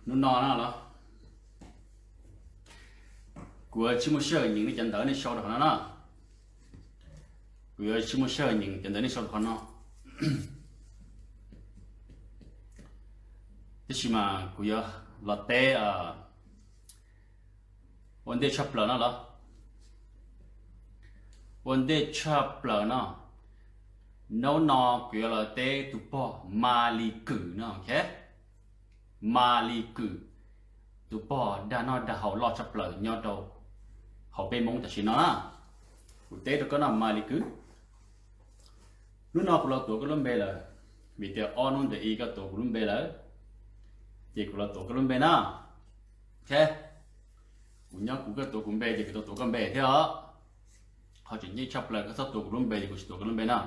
Hnub no no los, kuv yuav tsis muaj sij hawm nyeem nej cov ntawv nej sau rau qhov no na. Kuv yuav tsis muaj sij hawm nyeem cov ntawv nej sau rau qhov no. Tab sis mas kuv yuav los teb ua ntej tshaj plaws no los. Ua ntej tshaj plaws no, hnub no kuv yuav los teb tus pog Maly Kws no, ok. Maly Kws, tus pog dag noj dag haus loj tshaj plaws nyob rau hauv peb Hmoob tam sim no na. Kuv teb rau koj no Maly Kws. Hnub no kuv los tuav koj lub npe lawm, vim tias ob hnub ntawm i koj tuav kuv lub npe lawm, ces kuv los tuav koj lub npe na. Ok, kuv nyob kuv, koj tuav kuv npe ces kuv tau tuav koj npe thiab os. Qhov tseem ceeb tshaj plaws koj txhob tuav kuv lub npe ces kuv tsis tuav koj lub npe na.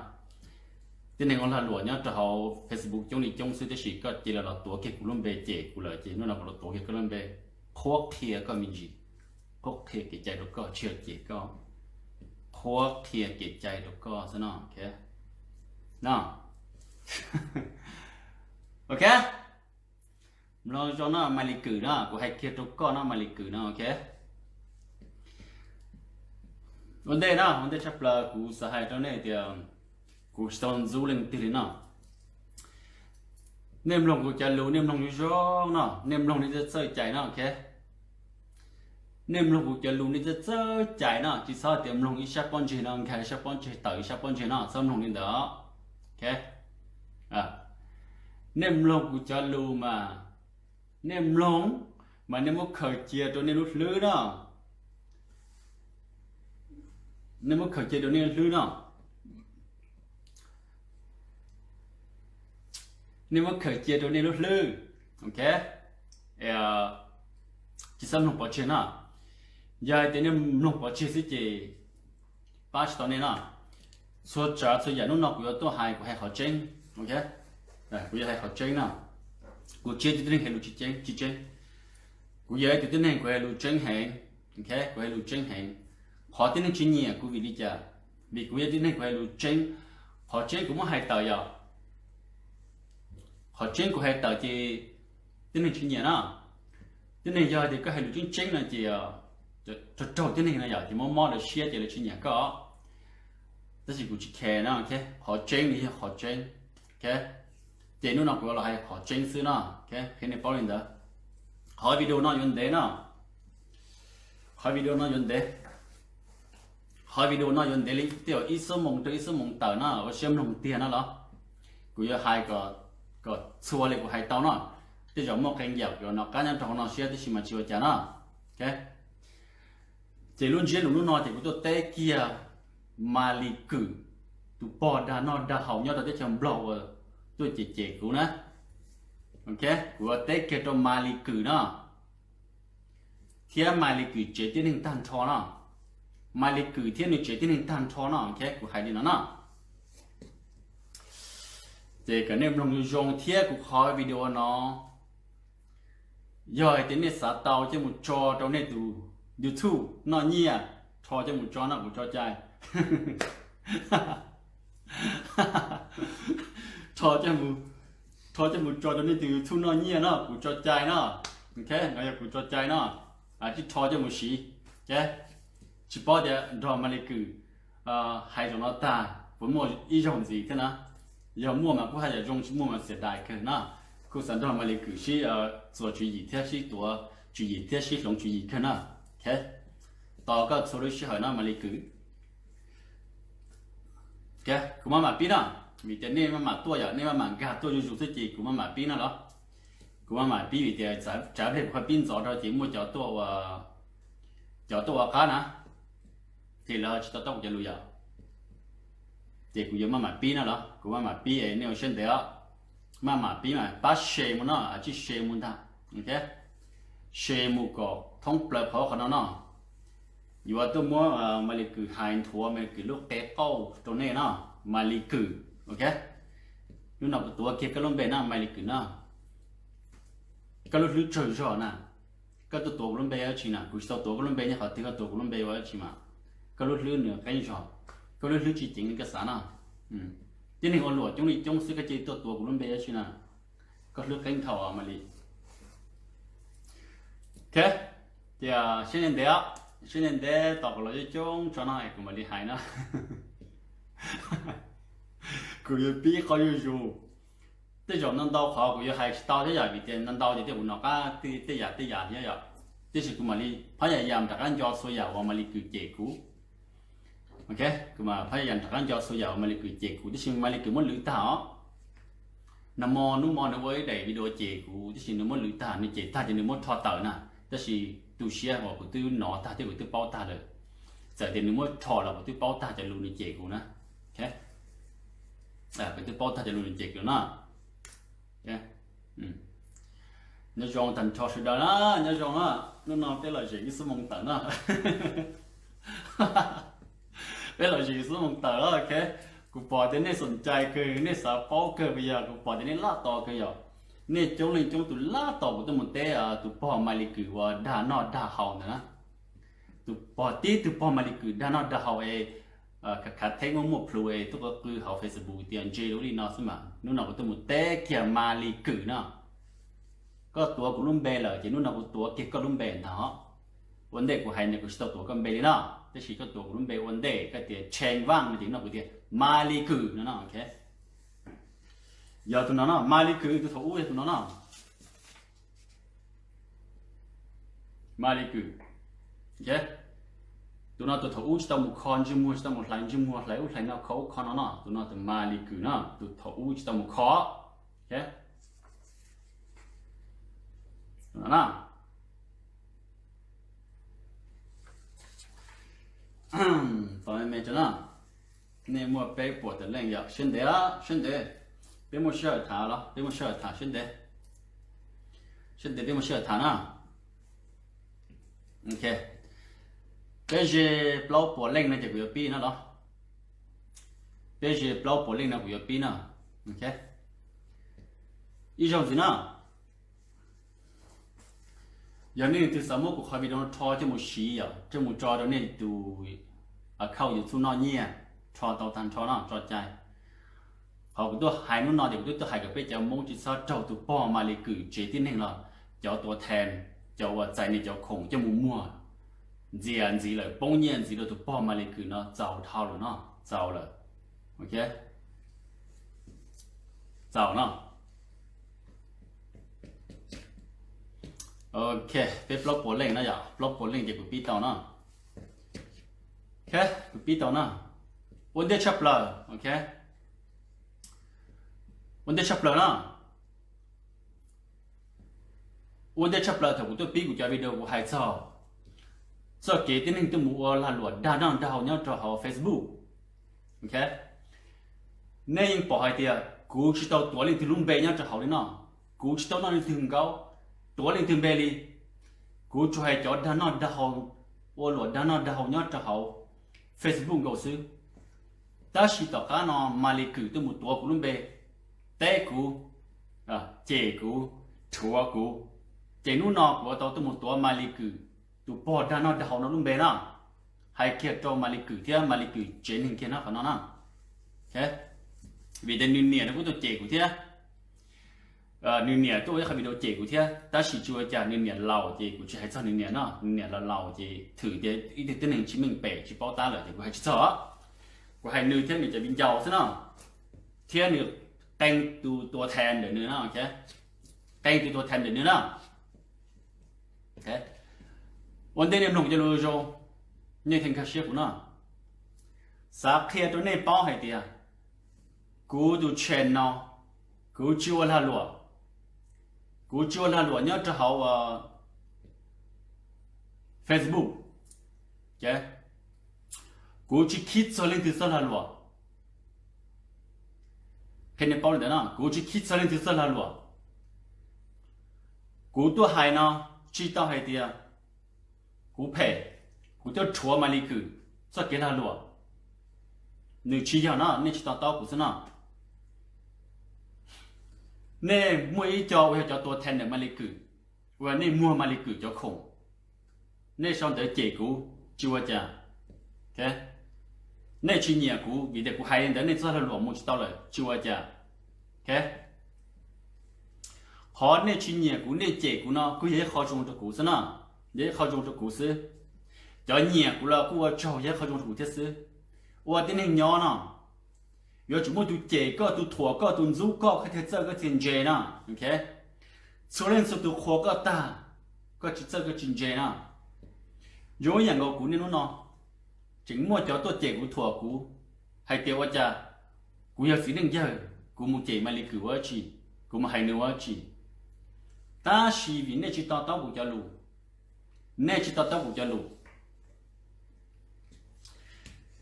Tib neeg ua lag luam nyob rau hauv Facebook coob li coob xwb, tab sis koj cia li los tuav kiag kuv lub npe cem kuv lawm ces hnub no kuv los tuav kiag koj lub npe, qhuab qhia koj me ntsis, qhuab qhia kev cai rau koj, tsis yog cem koj, qhuab qhia kev cai rau koj xwb no, ok. No, ok. Mloog zoo no Maly Kws no, kuv hais kiag rau koj no Maly Kws no, ok. Ua ntej no, ua ntej tshaj plaws kuv xav hais rau nej tias kuv tsis tau ntxub leej twg li no. Nej mloog kuv cov lus nej mloog zoo zoo no, nej mloog nej txawj txawj cai no, ok. Nej mloog kuv cov lus nej txawj txawj cai no, tsis txhob tias mloog ib sab pob ntseg no nkag ib sab pob ntseg, tawm ib sab pob ntseg no, txhob mloog li ntawd, ok. Nej mloog kuv cov lus mas, nej mloog mas nej muab khaws cia rau nej lub hlwb no. Nej muab khaws cia rau nej lub hlwb no. Nej muab khaws cia rau nej lub hlwb, ok. Tsis txhob mloog pov tseg no. Yog hais tias nej mloog pov tseg xwb ces pab tsis tau nej no. Txhua tsav txhua yam hnub no kuv yuav tuaj hais, kuv hais qhov tseeb, ok. Kuv yuav hais qhov tseeb no. Kuv tsis yog ib tug tib neeg hais lus tsis tseeb, tsis tseeb. Kuv yog ib tug tib neeg kuv hais lus tseeb heev, ok, kuv hais lus tseeb heev. Qhov tib neeg tsis nyiam kuv vim li cas? Vim kuv yog tib neeg kuv hais lus tseeb. Qhov tseeb kuv muab hais tawm yom. Qhov tseeb kuv hais tawm ces tib neeg tsis nyiam no. Tib neeg yog tias koj hais lus tseeb tseeb no ces raug raug tib neeg no yom, ces mob mob lawv siab ces lawv tsis nyiam koj. Tab sis kuv tsis care no, ok. Qhov tseeb nws yog qhov tseeb, ok. Ces hnub no kuv los hais qhov tseeb xwb no, ok, qhia nej paub li ntawd. Qhov video no yuav ntev no. Qhov video no yuav ntev. Qhov video no yuav ntev li tej zaum ib xuab moos rau ib xuab moos tawm no, ua siab mloog tiag no los. Kuv yuav hais kom txhua li kuv hais tau no. Tej zaum muaj qee yam kuv yuav nov qab nyob rau hauv no siab tab sis mas tsis ua cas no, ok. Ces lub ntsiab lus hnub no ces kuv tuaj teb kiag Maly Kws, tus pog dag noj dag haus nyob rau teb chaws Nplog uas tuaj cem cem kuv na. Ok, kuv yuav teb kiag rau Maly Kws no, thiab Maly Kws tsev tib neeg tag nrho no. Maly Kws thiab nws tsev tib neeg tag nrho no, ok, kuv hais li no no. Ces kom nej mloog zoo zoo thiab kuv qhov video no. Yog hais tias nej xav tau coj mus tso rau nej tus YouTube noj nyiaj, rho coj mus tso no kuv tso cai. Rho coj mus, rho coj mus tso rau nej tus YouTube noj nyiaj no kuv tso cai no. Ok, no yog kuv tso cai no. Tsis rho coj mus siv, ok. Tsis paub tias nrog Maly Kws hais zaum no tag puas muaj ib zaug ntxiv thiab na. Yog muaj mas kuj haj yam zoo, tsis muaj mas xiam dais kawg na. Kuj xav nrog Maly Kws sib txuas tswv yim thiab sib tuav tswv yim thiab sib hloov tswv yim kawg na. Ok, tos koj txhua lub sij hawm no Maly Kws. Ok, kuv maj mam pib no, vim tias nej maj mam tuaj yom, nej maj mam nkag tuaj zuj zus xwb ces kuv maj mam pib no los. Kuv maj mam pib vim tias tsav pliag kuv pib ntxov rau ces muaj cov tuaj ua, cov tuaj ua qab na, ces lawv tsis to taub kuv cov lus yom. Ces kuv yuav maj mam pib no los, kuv maj mam pib es nej ua siab ntev os. Maj mam pib mas pab share mus no, tsij share mus ntag, ok. Share mus kom thoob plaws qhov qhov no no. Yuav tuaj muab Maly Kws hais nthuav Maly Kws lub qe qauj rau nej no, Maly Kws, ok. Hnub no kuv tuav kiag koj lub npe no Maly Kws no. Koj lub hlwb tsawg zog na? Koj tuaj tuav kuv lub npe ua dab tsi na? Kuv tsis tau tuav koj lub npe nyob qhov twg, koj tuav kuv lub npe ua dab tsi mas? Koj lub hlwb nws qeeb zog, koj lub hlwb tsis ceev li koj xav na. Tib neeg ua luam coob li coob xwb koj cia li tuaj tuav kuv lub npe ua dab tsi na? Koj hlub qeeb dhau Maiv Lis. Ok, ces sib ntev ntev, sib ntev ntev tos kuv los coob coob tso no kuv mam li hais na. Kuv yuav pib qhov zuj zus. Tej zaum ntau ntau qhov kuv yuav hais tsis tau thiab yom, vim tias ntau ntau ces tej kuv nov qab tej yam tej yam thiab yom. Tiam sis kuv mam li phab yam yam rov qab nco txhua yam uas Maiv Lis Kws cem kuv. Ok, kuv mam phab yam yam rov qab nco txhua yam uas Maiv Lis Kws cem kuv, tiam sis Maiv Lis Kws muab lwv tag os. Nag hmo hnub hmo nws ua ib daim video cem kuv, tiam sis nws muab lwv tag, nws cem tag ces nws muab rho tawm na. Tab sis tu siab uas kuv twb nov tag thiab kuv twb paub tag lawm. Txawm tias nws muab rho los kuv twb paub tag cov lus nws cem kuv na. Kuv twb paub tag cov lus nws cem kuv na. Nyob zoo tag nrho sawv daws na, nyob zoo na. Hnub no peb los zem ib xuab moos tawm na. Peb los zem ib xuab moos tawm na, ok. Kuv pom tias nej xoom cai kawg, nej xav paub kawg puas yog, kuv pom tias nej laj tos kawg yom. Nej coob leej coob tus laj tos kuv tuaj mus teb tus pog Maiv Lis Kws uas dag noj dag haus ntawd na. Tus pog, tib tug pog Maiv Lis Kws dag noj dag haus es khav khav theeb muaj muaj plhus es tuaj qw qw hauv Facebook tias ntse lub li no xwb mas. Hnub no kuv tuaj mus teb kiag Maiv Lis Kws no. Koj tuav kuv lub npe lawm ces hnub no kuv tuav kiag koj lub npe ntag os. Ua ntej kuv hais ntawd kuv tsis tau tuav koj npe li no, tab sis koj tuav kuv lub npe ua ntej, koj tias Tsheej Vaj no ces hnub no kuv tias Maiv Lis Kws no no, ok. Yog tus no no, Maiv Lis Kws, tus thaum ub yog tus no no. Maiv Lis Kws, ok. Tus no tus thaum ub tsis tau mus kho ntsej muag, tsis tau mus hlais ntsej muag, hlais ub hlais no, kho ub kho no no, tus no tus Maiv Lis Kws no, tus thaum ub tsis tau mus kho, ok. Tus no na. Tos me me tso na. Nej muaj peb puas tawm leej yom, siab ntev, siab ntev. Peb muaj sij hawm tham los, peb muaj sij hawm tham siab ntev. Siab ntev peb muaj sij hawm tham na. Ok. Peb ze plaub puas leej no ces kuv yuav pib no los. Peb ze plaub puas leej no kuv yuav pib na. Ok. Ib zaug ntxiv na. Yog nej leej twg xav muab kuv qhov video no rho coj mus siv yom, coj mus tso rau nej tus account YouTube noj nyiaj, rho tau tag nrho no tso cai. Qhov kuv tuaj hais hnub no ces kuv twb tuaj hais kom peb cov Hmoob tsis txhob raug tus pog Maiv Lis Kws tsev tib neeg los cov tuav thees, cov uas txais nws cov khoom coj mus muag ntxias ntxiv lawm, poob nyiaj ntxiv rau tus pog Maiv Lis Kws no txaus dhau lawm no, txaus lawm. Ok. Txaus no. Ok, peb plaub puas leej no yom, plaub puas leej ces kuv pib tau no. Ok, kuv pib tau no. Ua ntej tshaj plaws, ok. Ua ntej tshaj plaws no. Ua ntej tshaj plaws thaum kuv tuaj pib kuv cov video kuv hais txog txoj kev tib neeg tuaj mus ua lag luam dag noj dag haus nyob rau hauv Facebook. Ok. Nej yeej pom hais tias kuv tsis tau tuav leej twg lub npe nyob rau hauv li no. Kuv tsis tau noj leej twg nkaub, tuav leej twg npe li. Kuv tsuas hais cov dag noj dag haus, ua luam dag noj dag haus nyob rau hauv Facebook nkaus xwb. Tab sis tom qab no Maiv Lis Kws tuaj mus tuav kuv lub npe, teb kuv, cem kuv, rhuav kuv, ces hnub no kuv tau tuaj mus tuav Maiv Lis Kws tus pog dag noj dag haus no lub npe no. Hais kiag rau Maiv Lis Kws thiab Maiv Lis Kws tsev neeg kiag no qhov no na. Vim tias nws niam no kuj tuaj cem kuv thiab. Nws niam tuaj ua ib qhov video cem kuv thiab, tab sis tsis ua cas, nws niam laus ces kuv tsis hais txog nws niam no, nws niam laus laus ces thwm tias ib tug tib neeg tsis meej pem tsis paub tab lawm ces kuv hais tsis txog. Kuv hais nws thiab nws cov viv ncaus xwb no, thiab nws qee tus tuav thees ntawm nws no, qee tus tuav thees ntawm nws na. Ua ntej nej mloog kuv cov lus zoo, nej thiaj nkag siab kuv no. Xav qhia rau nej paub hais tias kuv tus channel no, kuv tsis ua lag luam, kuv tsis ua lag luam nyob rau hauv Facebook. Kuv tsis khib txog leej twg txoj lag luam. Qhia nej paub li ntawd no, kuv tsis khib txog leej twg txoj lag luam. Kuv tuaj hais no tsis tau hais tias kuv phem, kuv tuaj rhuav Maiv Lis Kws txoj kev lag luam. Nws tsis yog no, nej tsis to taub kuv xwb no. Nej muaj ib co uas yog cov tuav thees ntawm Maiv Lis Kws, uas nej muag Maiv Lis Kws cov khoom, nej sau ntawv cem kuv tsis ua cas. Nej tsis nyiam kuv vim tias kuv hais li ntawd nej txoj lag luam mus tsis tau lawm tsis ua cas. Qhov nej tsis nyiam kuv, nej cem kuv no kuj yog ib qho zoo rau kuv xwb na, yog ib qho zoo rau kuv xwb. Cov nyiam kuv los kuj ua tsaug, yog ib qho zoo rau kuv thiab xwb. Ua tib neeg nyob no, yuav tsum muaj tus cem koj, tus thuam koj, tus ntxub koj, koj thiaj txawj koj thiaj ntse na. Txhua leej txhua tus qhuas koj tag, koj tsis txawj koj tsis ntse na. Zoo ib yam nkaus kuv niaj hnub no, tseem muaj cov tuaj cem kuv, thuam kuv, hais tias ua cas kuv yog txiv neej yawg, kuv mus cem Maly Kws ua dab tsi, kuv mus hais nws ua dab tsi. Tab sis vim nej tsis to taub kuv cov lus, nej tsis to taub kuv cov lus.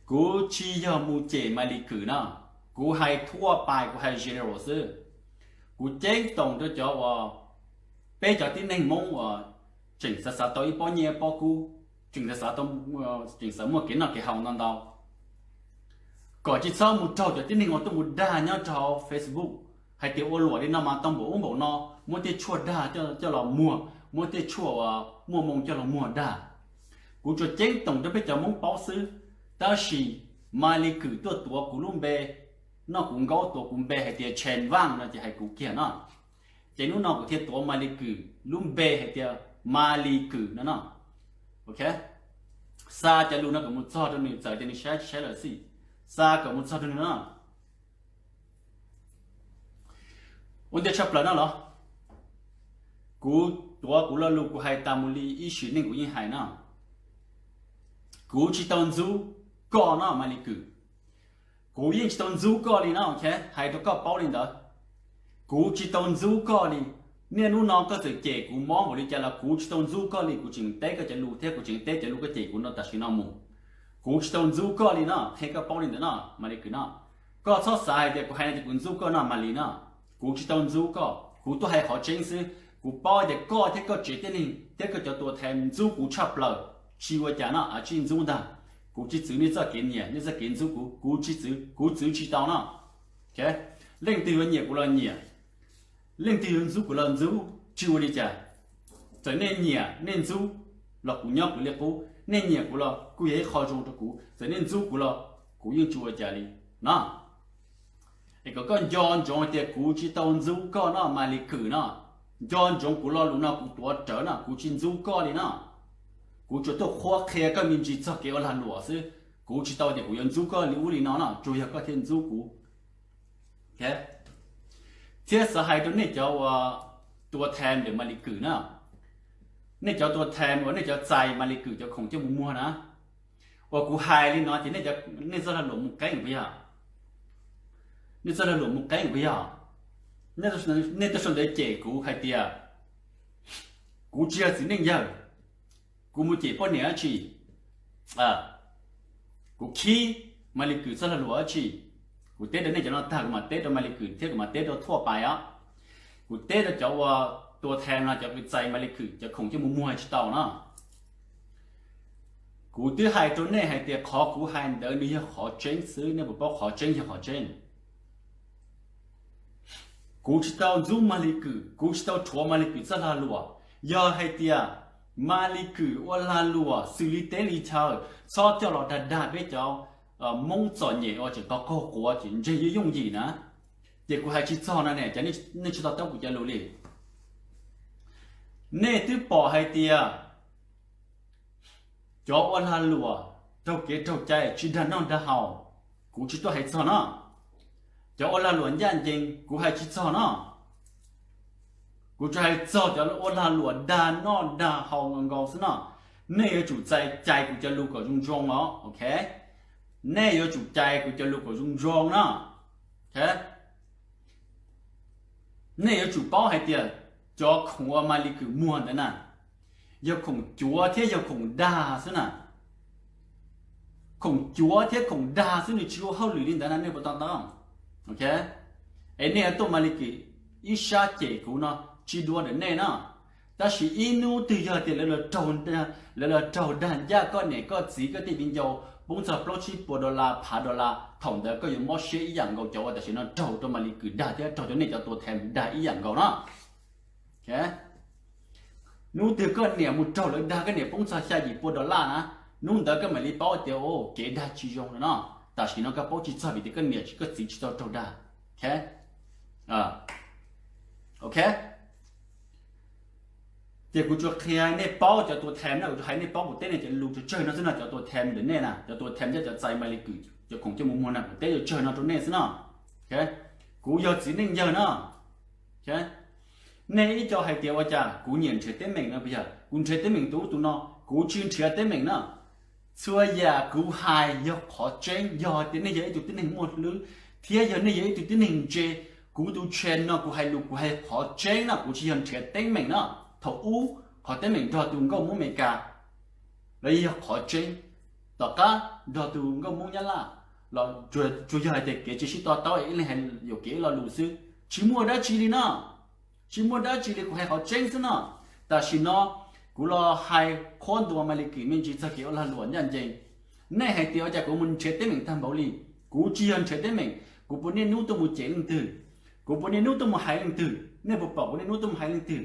Kuv tsis yog mus cem Maly Kws na, kuv hais thuaj pais, kuv hais general xwb. Kuv ceeb toom rau cov uas, peb cov tib neeg Hmoob uas tseem xav xav tau ib pob nyiaj ib pob kub, tseem xav xav tau, tseem xav muaj kev noj kev haus ntau ntau, kom tsis txhob mus raug cov tib neeg uas tuaj mus dag nyob rau Facebook hais tias ua luam li no mas tau npaum ub npaum no, muab tej tshuaj dag coj los muag, muab tej tshuaj uas muaj moo coj los muag dag. Kuv tsuas ceeb toom rau peb cov Hmoob paub xwb. Tab sis Maly Kws tuaj tuav kuv lub npe, noj kuv nkaub tuav kuv npe hais tias Tshee Vaaj no ces hais kuv kiag no. Ces hnub no kuv thiaj tuav Maly Kws lub npe hais tias Maly Kws no no. Ok, xa cov lus no kom mus txog rau nws, txawm tias nws saib tsis saib lawm xij, xa kom mus txog rau nws no. Ua ntej tshaj plaws no los, kuv tuav kuv lo lus kuv hais tas mus li ib sim neej kuv yeej hais no, kuv tsis tau ntxub koj no Maly Kws. Kuv yeej tsis tau ntxub koj li no, ok, hais rau koj paub li ntawd. Kuv tsis tau ntxub koj li. Niaj hnub no koj txawm cem kuv mob npaum li cas los kuv tsis tau ntxub koj li. Kuv tseem teb koj cov lus thiab kuv tseem teb cov lus koj cem kuv no tam sim no mus. Kuv tsis tau ntxub koj li no, qhia koj paub li ntawd no Maly Kws no. Koj txhob xav hais tias kuv hais no ces kuv ntxub koj no Maly no. Kuv tsis tau ntxub koj, kuv tuaj hais qhov tseeb xwb. Kuv paub tias koj thiab koj tsev tib neeg thiab koj cov tuam thaiv ntxub kuv tshaj plaws. Tsis ua cas no, a, tsis ntxub ntag. Kuv tsis txwv nej txoj kev nyiam, nej txoj kev ntxub kuv, kuv tsis txwv, kuv txwv tsis tau no. Leej twg yuav nyiam kuv los nyiam, leej twg yuav ntxub kuv los ntxub, tsis ua li cas. Txawm nej nyiam nej ntxub los kuv nyob kuv li qub, nej nyiam kuv los kuj yog ib qho zoo rau kuv, txawm nej ntxub kuv los kuv yeej tsis ua cas li no. Es kom koj nco ntsoov tias kuv tsis tau ntxub koj no Maly Kws no. Nco ntsoov kuv lo lus no kuv tuav rawv no, kuv tsis ntxub koj li no. Kuv tsuas tuaj qhuab qhia koj me ntsis txog kev ua lag luam xwb. Kuv tsis tau tias kuv yuav ntxub koj li ub li no no, tsuas yog koj thiaj ntxub kuv. Thiab xav hais rau nej cov uas tua thas ntawm Maly Kws na, nej cov tua thas uas nej cov txais Maly Kws cov khoom coj mus muag na, uas kuv hais li no ces nej txoj lag luam mus qeeb puas yog? Nej txoj lag luam mus qeeb puas yog? Nej tuaj sau ntawv cem kuv hais tias kuv tsis yog txiv neej yawg, kuv mus cem poj niam dab tsi, kuv khib Maly Kws txoj lag luam dab tsi. Kuv teb rau nej cov no tag kuv mam teb rau Maly Kws thiab kuv mam teb rau thuaj pais os. Kuv teb rau cov uas tua thas no cov kws txais Maly Kws cov khoom coj mus muag tsis tau no. Kuv twb hais rau nej hais tias qhov kuv hais ntawd nws yog qhov tseeb xwb, nej puas paub qhov tseeb yog qhov tseeb? Kuv tsis tau ntxub Maly Kws, kuv tsis tau rhuav Maly Kws txoj lag luam. Yog hais tias Maly Kws ua lag luam xws li teb li chaw, txhob coj los dag dag peb cov Hmoob txom nyem uas tseem qaug qaug quav ces ntseeg yooj yooj yim na. Ces kuv hais tsis txog no ne, cas nej tsis to taub kuv cov lus li? Nej twb pom hais tias cov ua lag luam raug kev raug cai tsis dag noj dag haus, kuv tsis tuaj hais txog no. Cov ua lag luam ncaj ncees kuv hais tsis txog no. Kuv tsuas hais txog cov ua lag luam dag noj dag haus nkaus xwb no. Nej yuav tsum txais cais kuv cov lus kom zoo zoo os, ok? Nej yuav tsum cais kuv cov lus kom zoo zoo no. Nej yuav tsum paub hais tias cov khoom uas Maly Kws muag ntawd na, yog khoom cuav thiab yog khoom dag xwb na. Khoom cuav thiab khoom dag xwb, nws tsis ua hauj lwm li ntawd na, nej puas to taub? Es nej tuaj Maly Kws ib sab cem kuv no tsis dua ntawm nej na. Tab sis ib hnub twg yog tias lawv los raug dag ncaj koj niam koj txiv koj tej viv ncaus poob txog plaub tsib puas dollar phav dollar, thaum ntawd koj yuav mob siab ib yam nkaus cov uas tam sim no raug rau Maly Kws dag thiab raug rau nej cov tua thas dag ib yam nkaus na. Hnub twg koj niam mus raug lawv dag koj niam poob txog xya yim pua dollar na, hnub ntawd koj mam li paub tias kev dag tsis zoo no no. Tam sim no koj paub tsis txog vim tias koj niam koj txiv tsis tau raug dag. Ok, Ces kuv tsuas qhia nej paub cov tua them no, kuv tsuas hais nej paub kuv teb nej cov lus tsawg tsawg no xwb no, cov tua them ntawm nej na, cov tua them thiab cov txais Maly Kws cov khoom coj mus muag na, kuv teb tsawg tsawg no rau nej xwb no. Kuv yog txiv neej yawg no. Nej ib co hais tias ua cas kuv nyiam nrhiav teeb meem no, puas yog kuv nrhiav teeb meem tus ub tus no? Kuv tsis nrhiav teeb meem na. Txhua yam kuv hais yog qhov tseeb, yog tias nej yog ib tug tib neeg muaj hlwb thiab yog nej yog ib tug tib neeg ntse kuv tus channel no, kuv hais lus kuv hais qhov tseeb no, kuv tsis yog nrhiav teeb meem no. Thaum ub qhov teeb meem nrog tus nkauj Hmoob Amelikas los yog qhov tseeb, tom qab nrog tus nkauj Hmoob Nyab Laj los tsuas yog hais tias kev tsis sib to taub es ib leeg hais yuam kev ib lo lus xwb, tsis muaj dab tsi li no. Tsis muaj dab tsi li, kuv hais qhov tseeb xwb no. Tam sim no kuv los hais qhuab ntuas Maly Kws me ntsis txog kev ua lag luam ncaj ncees. Nej hais tias ua cas kuv mus nrhiav teeb meem tag npaum li. Kuv tsis yog nrhiav teeb meem, kuv puas niaj hnub tuaj mus cem leej twg? Kuv puas niaj hnub tuaj mus hais leej twg? Nej puas pom kuv niaj hnub tuaj mus hais leej twg?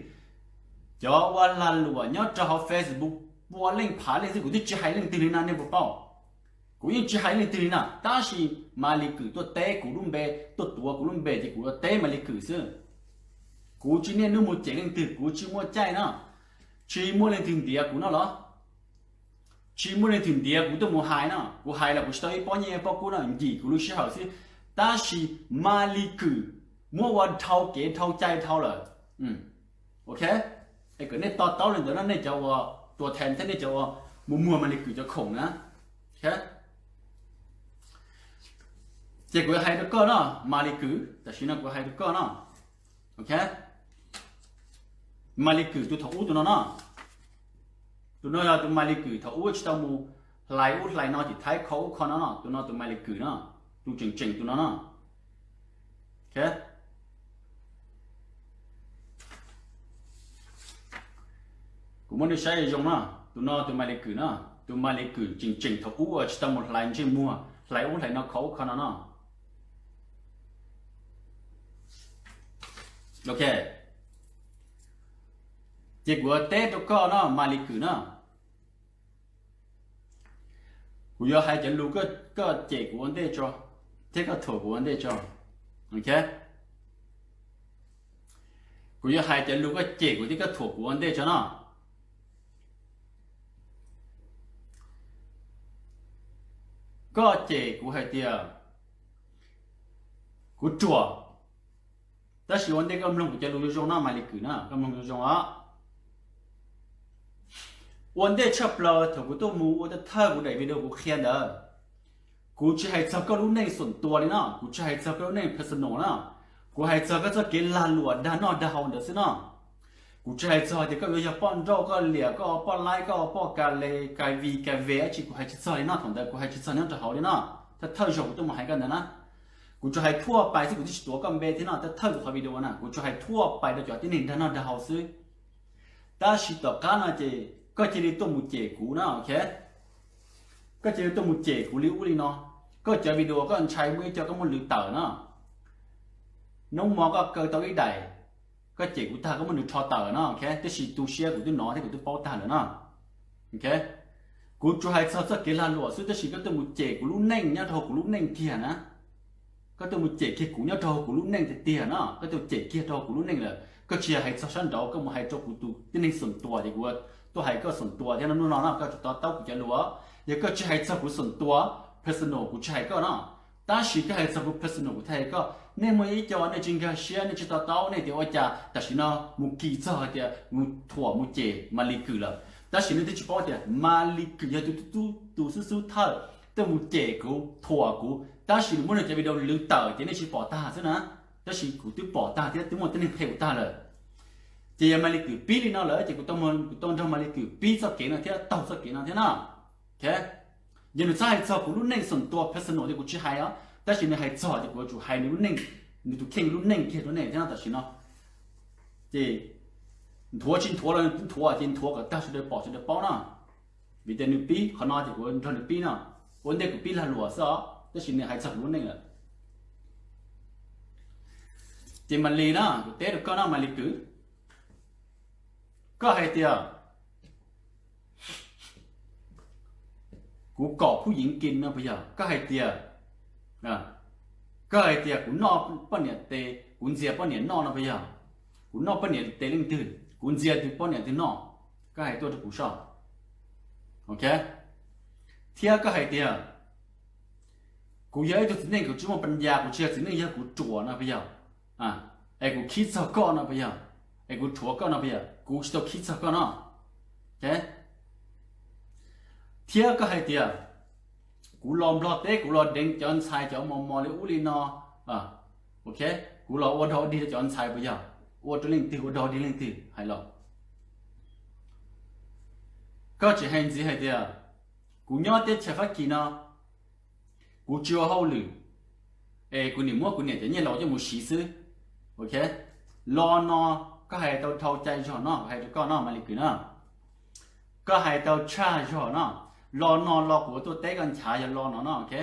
Cov ua lag luam nyob rau hauv Facebook puav leej phav leej xwb, kuv twb tsis hais leej twg li na, nej puas paub? Kuv yeej tsis hais leej twg li na, tab sis Maly Kws tuaj teb kuv lub npe, tuaj tuav kuv lub npe ces kuv yuav teb Maly Kws xwb. Kuv tsis niaj hnub mus cem leej twg, kuv tsis muaj caij no. Tsis muaj leej twg ntiav kuv no los? Tsis muaj leej twg ntiav kuv tuaj mus hais no, kuv hais los kuv tsis tau ib pob nyiaj ib pob kub no, ncim kuv lub sij hawm xwb. Tab sis Maly Kws muab ua dhau kev dhau cai dhau lawm. Ok, es kom nej to taub li ntawd no, nej cov ua tua them thiab nej cov ua mus muag Maly Kws cov khoom na. Ces kuv hais rau koj no, Maly Kws, tam sim no kuv hais rau koj no. Ok, Maly Kws tus thaum ub tus no no, tus no yog tus Maly Kws thaum ub tsis tau mus hlais ub hlais no tim Thaib kho ub kho no no, tus no tus Maly Kws no, tus tseem tseem tus no no. Kuv muab nej saib zoo no, tus no tus Maly Kws no, tus Maly Kws tseem tseem thaum ub uas tsis tau mus hlais ntsej muag hlais ub hlais no kho ub kho no no. Ok, ces kuv teb rau koj no, Maly Kws no, kuv yuav hais cov lus koj cem kuv ua ntej tso, thiab koj thuam kuv ua ntej tso. Ok, kuv yuav hais cov lus koj cem kuv thiab koj thuam kuv ua ntej tso no. Koj cem kuv hais tias kuv ruam, tab sis ua ntej koj mloog kuv cov lus zoo zoo no, Maly Kws na, koj mloog zoo zoo os. Ua ntej tshaj plaws thaum kuv tuaj mus ua thawj thawj kuv daim video kuv qhia ntawd, kuv tsis hais txog koj lub neej xoom tua li no, kuv tsis hais txog koj lub neej personal na, kuv hais txog koj txoj kev lag luam dag noj dag haus ntawd xwb no. Kuv tsis hais txog tias koj yuav yog poj nrauj, koj liam, koj ua poj laib, koj ua poj ka le ka vi ka ve dab tsi, kuv hais tsis txog li no, thaum ntawd kuv hais tsis txog nyob rau hauv li no. Thawj thawj zaug kuv tuaj mus hais koj ntawd na, kuv tsuas hais thuaj pais xwb, kuv twb tsis tuav koj npe thiab no, thawj thawj kuv qhov video na kuv tsuas hais thuaj pais rau cov tib neeg dag noj dag haus xwb. Tab sis tom qab no ces koj cia li tuaj mus cem kuv na, ok. Koj cia li tuaj mus cem kuv li ub li no. Koj cov video koj ntshai muaj ib co koj muab lwv tawm no. Hnub mo koj kaw tau ib daim, koj cem kuv tag koj muab nws rho tawm no, ok, tab sis tu siab kuv twb hnov thiab kuv twb paub tag lawm no. Ok, kuv tsuas hais txog txoj kev lag luam xwb, tab sis koj tuaj mus cem kuv lub neej nyob rau hauv kuv lub neej kiag na. Koj tuaj mus cem kiag kuv nyob rau hauv kuv lub neej tiag tiag no, koj tuaj cem kiag rau hauv kuv lub neej lawm. Koj tsis yog hais txog sab nraud, koj mus hais rau kuv tus tib neeg xoom tua ces kuv tuaj hais koj xoom tua thiab no. Hnub no no koj tsis to taub kuv cov lus, yog koj tsis hais txog kuv xoom tua personal kuv tsis hais koj no. Tab sis koj hais txog kuv personal kuv thiaj hais koj. Nej muaj ib co nej tsis nkag siab, nej tsis to taub, nej tias ua cas tam sim no mus kis txog hais tias mus thuam mus cem Maly Kws lawm, tab sis nej twb tsis paub tias Maly Kws yog tus, tus xub xub thawj tuaj mus cem kuv thuam kuv, tab sis nws muab nws cov video lwv tawm ces nej tsis pom tag xwb na. Tab sis kuv twb pom tag thiab twb muaj tib neeg qhia kuv tag lawm. Ces yog Maly Kws pib li no lawm ces kuv tau nrog Maly Kws pib txoj kev no thiab taug txoj kev no thiab na. Ok, yog nws txhob hais txog kuv lub neej xoom tua personal ces kuv tsis hais os, tab sis nws hais txog ces kuv yuav tsum hais nws lub neej, nws tus kheej lub neej kiag rau nej thiab no tam sim no. Ces nthuav tsis nthuav los nws nthuav ces nthuav kom tag sawv daws pom sawv daws paub na. Vim tias nws pib qhov no ces kuv nrog nws pib no. Ua ntej kuv pib lag luam xwb os, tab sis nws hais txog kuv lub neej lawm. Ces Maly na, kuv teb rau koj no Maly Kws, koj hais tias kuv kom phub yeev kis no puas yog? Koj hais tias, koj hais tias kuv noj poj niam tes, kuv ntxias poj niam noj no puas yog? Kuv noj poj niam tes leej twg? Kuv ntxias tus poj niam twg noj, koj hais tuaj rau kuv soj. Ok, thiab koj hais tias kuv yog ib tug txiv neej kuv tsis muaj pab yas, kuv tsis yog txiv neej, yog kuv ruam no puas yog? Es kuv khib txog koj no puas yog? Es kuv rhuav koj no puas yog? Kuv tsis tau khib txog koj no. Thiab koj hais tias kuv los Nplog teb kuv los deev cov ntxhais cov mos mos li ub li no, ok, kuv los ua dog ua dig rau cov ntxhais puas yog? Ua rau leej twg, ua dog ua dig leej twg hais los? Koj tseem hais ntxiv hais tias kuv nyob teb chaws Fab Kis no, kuv tsis ua hauj lwm, es kuv nim muab kuv niam cov nyiaj laus coj mus siv xwb. Ok, lo no koj hais tau dhau cai zog no, hais rau koj no Malis Kws na, koj hais tau tshaj zog no. Lo no lo kuv yuav tuaj teb koj nchav yog lo no no, ok.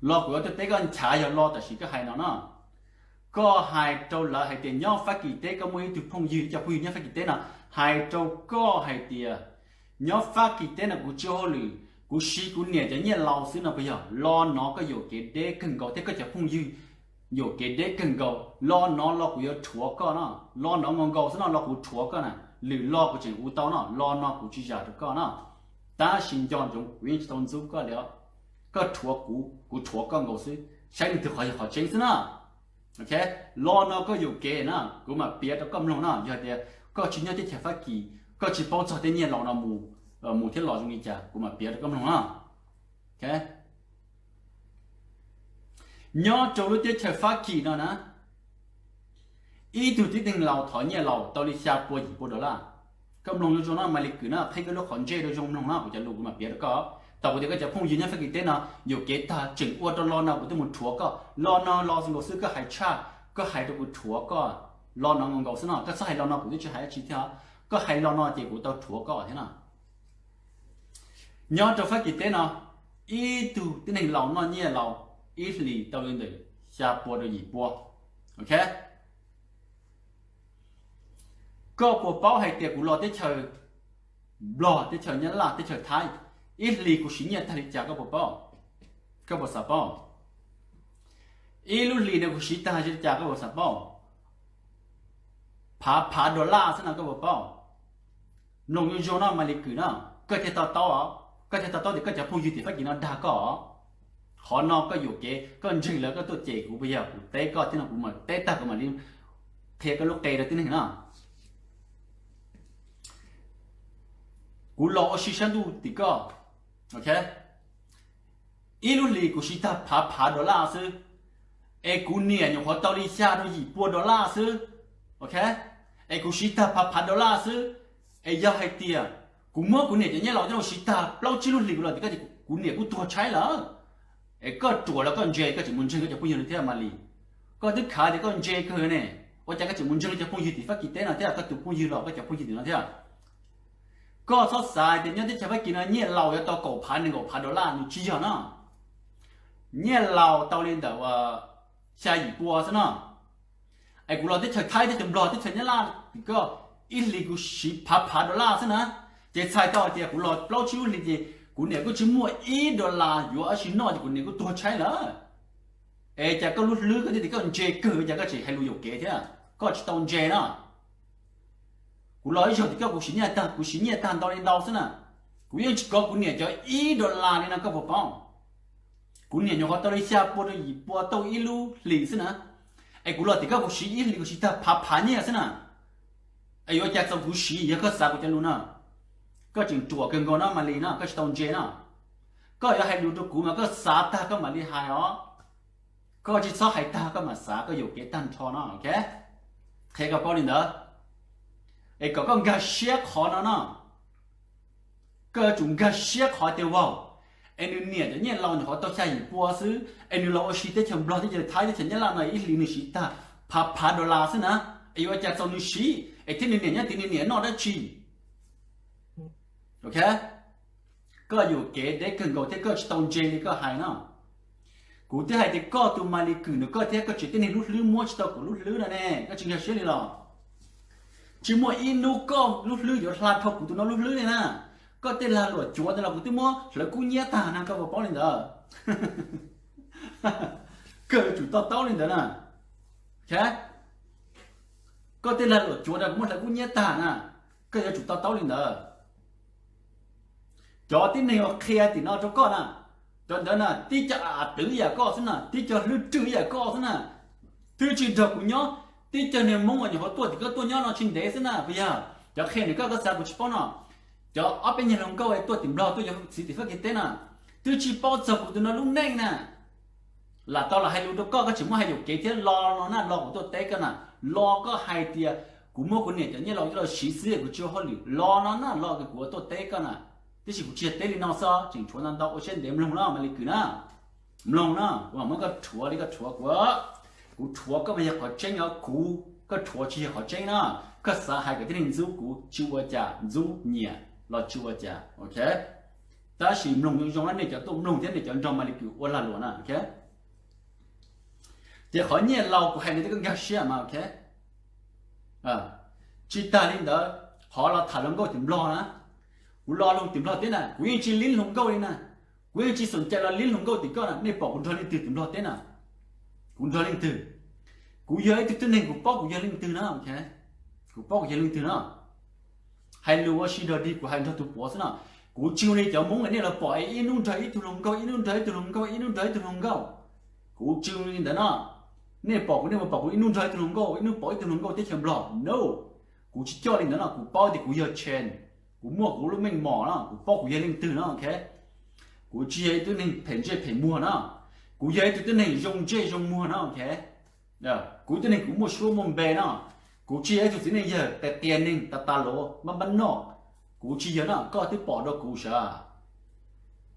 Lo kuv yuav tuaj teb koj nchav yog lo tam sim koj hais no no. Koj hais rau lawv hais tias nyob Fab Kis teb koj muaj ib tug phooj ywg, ib co phooj ywg nyob Fab Kis teb no hais rau koj hais tias nyob Fab Kis teb no kuv tsis ua hauj lwm, kuv siv kuv niam cov nyiaj laus xwb no puas yog? Lo no koj yuam kev deb kawg nkaus thiab koj cov phooj ywg yuam kev deb kawg nkaus. Lo no lo kuv yuav rhuav koj no, lo no nkaus nkaus xwb no lo kuv rhuav koj na. Lwm lo kuv tseem ua tau no, lo no kuv tsis zam rau koj no. Tab sis nco ntsoov kuv yeej tsis tau ntxub koj li os. Koj rhuav kuv, kuv rhuav koj nkaus xwb, saib leej twg qhov yog qhov tseeb xwb na. Ok, lo no koj yuam kev na, kuv mam piav rau koj mloog no. Yog tias koj tsis nyob teb chaws Fab Kis, koj tsis paub txog tej nyiaj laus no mus thiab los zoo li cas, kuv mam piav rau koj mloog no. Nyob rau lub teb chaws Fab Kis no na, ib tug tib neeg laus thov nyiaj laus tau li xya pua yim pua dollar. Koj mloog zoo zoo no Malis Kws na, qhib koj lub qhov ntsej rau zoo mloog no, kuv cov lus kuv mam piav rau koj. Tau kuv tias koj cov phooj ywg nyob Fab Kis teb no yuam kev tag, tseem ua rau lo no kuv twb mus rhuav koj. Lo no lo nkaus xwb, koj hais tshaj, koj hais rau kuv rhuav koj. Lo no nkaus nkaus xwb no, koj txhob hais lo no kuv twb tsis hais dab tsi thiab. Koj hais lo no ces kuv tau rhuav koj thiab no. Nyob rau Fab Kis teb no, ib tug tib neeg laus noj nyiaj laus ib hlis tau li ntawm xya pua rau yim pua. Ok, koj puas paub hais tias kuv los teb chaws Nplog, teb chaws Nyab Laj, teb chaws Thaib, ib hlis kuv siv nyiaj tag li cas koj puas paub? Koj puas xav paub? Ib lub hlis no kuv siv tag li cas koj puas xav paub? Phav phav dollar xwb no koj puas paub? Mloog zoo zoo no Malis Kws no, koj thiaj to taub, koj thiaj to taub tias koj cov phooj ywg tim Fab Kis no dag koj. Qhov no koj yuam kev, koj ntseeg lawv koj tuaj cem kuv puas yog? Kuv teb koj thiab no, kuv mam teb tag kuv mam li qhia koj lub qe rau tib neeg no. Kuv los ua si sab ntuj tim koj, ok, ib lub hlis kuv siv tag phav phav dollar xwb, es kuv niam nyuam qhuav tau li xya rau yim pua dollar xwb, ok, es kuv siv tag phav phav dollar xwb, es yog hais tias kuv muab kuv niam cov nyiaj laus coj mus siv tag plaub tsib lub hlis kuv los tim koj ces kuv niam kuj tuag tshaib lawm. Es koj ruam los koj ntse, koj tseem mus ntseeg koj cov phooj ywg no thiab Malis. Koj twb khav tias koj ntse kawg ne, ua cas koj tseem mus ntseeg koj cov phooj ywg tim Fab Kis teb no thiab, koj tus phooj ywg los koj cov phooj ywg tim no thiab? Koj txhob xav tias nyob teb chaws Fab Kis no nyiaj laus yuav tau kaum phav nees nkaum phav dollar, nws tsis yog no. Nyiaj laus tau li ntawm xya yim pua xwb no. Es kuv los teb chaws Thaib, teb chaws Nplog, teb chaws Nyab Laj tim koj, ib hlis kuv siv phav phav dollar xwb na. Ces txhais tau hais tias kuv los plaub tsib lub hlis ces kuv niam kuj tsis muaj ib dollar yuav dab tsi noj ces kuv niam kuj tuag tshaib lawm. Es cas koj lub hlwb koj thiaj tias koj ntse kawg, cas koj tseem hais lus yuam kev thiab, koj tsis tau ntse na. Kuv los ib zaug tim koj kuv siv nyiaj tag, kuv siv nyiaj tag ntau li ntau xwb na. Kuv yeej tsis kov kuv niam cov ib dollar li no koj puas paub? Kuv niam nyuam qhuav tau li xya pua rau yim pua tau ib lub hlis xwb na. Es kuv los tim koj kuv siv ib hlis kuv siv tag phav phav nyiaj xwb na. Es yuav cas txaus kuv siv, yog koj xav kuv cov lus no. Koj tseem ruam kawg nkaus no Malis no, koj tsis tau ntse no. Koj yuav hais lus rau kuv mas koj xav tag koj mam li hais os. Koj tsis txhob hais tag koj mam xav, koj yuam kev tag nrho no, ok? Qhia koj paub li ntawd. Es kom koj nkag siab qhov no no. Koj yuav tsum nkag siab qhov tias vauv, es nws niam cov nyiaj laus nyuam qhuav tau xya yim pua xwb, es nws los ua si teb chaws Nplog, teb chaws Thaib, teb chaws Nyab Laj no ib hlis nws siv tag phav phav dollar xwb na, es yuav ua cas txaus nws siv, es thiab nws niam nyob tid nws niam noj dab tsi? Ok, koj yuam kev deb kawg nkaus thiab koj tsis tau ntse li koj hais no. Kuv twb hais tias koj tus Malis Kws ntawm koj thiab koj tsev tib neeg lub hlwb muab tsis tau kuv lub hlwb no ne, koj tsis nkag siab li los? Tsis muaj ib hnub koj lub hlwb yuav hla dhau kuv tus no lub hlwb li na. Koj tej lag luam cuav ntawd los kuv twb muab hlawv kub nyiab tag na, koj puas paub li ntawd? Koj yuav tsum to taub li ntawd na. Koj tej lag luam cuav no kuv muab hlawv kub hnyiab tag na, koj yuav tsum to taub li ntawd. Cov tib neeg uas qhia tim no rau koj na, cov ntawd na tib co a twv ib yam koj xwb na, tib co hlwb rwg ib yam koj xwb na, twb tsis nrog kuv nyob, tib co niag Hmoob uas nyuam qhuav tuaj tim koj tuaj nyob no tsis ntev xwb na, puas yog? Cov qhia ntawm koj koj xav kuv tsis paub no, cov ob peb nyuag hluas nkauj tuaj tim Nplog tuaj yuav txiv tim Fab Kis teb na, twb tsis paub txog kuv tus no lub neej na. Lam tau los hais lus rau koj, koj tseem muab hais yuam kev thiab. Los no na, los kuv tuaj teb koj na, los koj hais tias kuv muab kuv niam cov nyiaj los coj los siv xwb, kuv tsis ua hauj lwm, los no na, los kuv tuaj teb koj na. Tiam sis kuv tsis yog teb li no xwb, tseem tshuav ntau ntau, ua siab ntev mloog na Malis Kws na. Mloog na, kuv mam muab koj rhuav li koj rhuav kuv. Kuv rhuav koj mas yog qhov tseeb os, kuv, koj rhuav tsis yog qhov tseeb na. Koj xav hais kom tib neeg ntxub kuv tsis ua cas, ntxub nyiam los tsis ua cas, ok. Tab sis mloog zoo zoo na, nej cov tuaj mloog thiab nej cov nrog Malis Kws ua lag luam na, ok. Ces qhov nyiaj laus kuv hais li tias koj nkag siab mas, ok. Tsis tas li ntawd, qhov los tham hluas nkauj tim Nplog na, kuv los lug tim Nplog teb na, kuv yeej tsis lib hluas nkauj li na. Kuv yeej tsis xom cai los lib hluas nkauj tim koj na. Nej pom kuv nrog leej twg tim Nplog teb na? Kuv nrog leej twg? Kuv yog ib tug tib neeg, kuv paub kuv yog leej twg na, ok. Kuv paub kuv yog leej twg na. Hais lus ua si dog dig kuv hais nrog tus puav xwb na. Kuv tsis ua li cov Hmoob nej los pom ib hnub nrog ib tug hluas nkauj, ib hnub nrog ib tug hluas nkauj, ib hnub nrog ib tug hluas nkauj. Kuv tsis ua li ntawd na. Nej pom kuv, nej mus pom kuv ib hnub nrog ib tug hluas nkauj, ib hnub pom ib tug hluas nkauj teb chaws Nplog no. Kuv tsis coj li ntawd no, kuv paub tias kuv yog chain, kuv muaj kuv lub meej mom no, kuv paub kuv yog leej twg no, ok. Kuv tsis yog ib tug neeg phem ntsej phem muag no, kuv yog ib tug tib neeg zoo ntsej zoo muag no, ok. Kuv tib neeg kuv muaj suab muaj npe no, kuv tsis yog ib tug txiv neej yawg qias qias neeg tas tas luv npab npab noj. Kuv tsis yog no, koj twb pom dua kuv sav.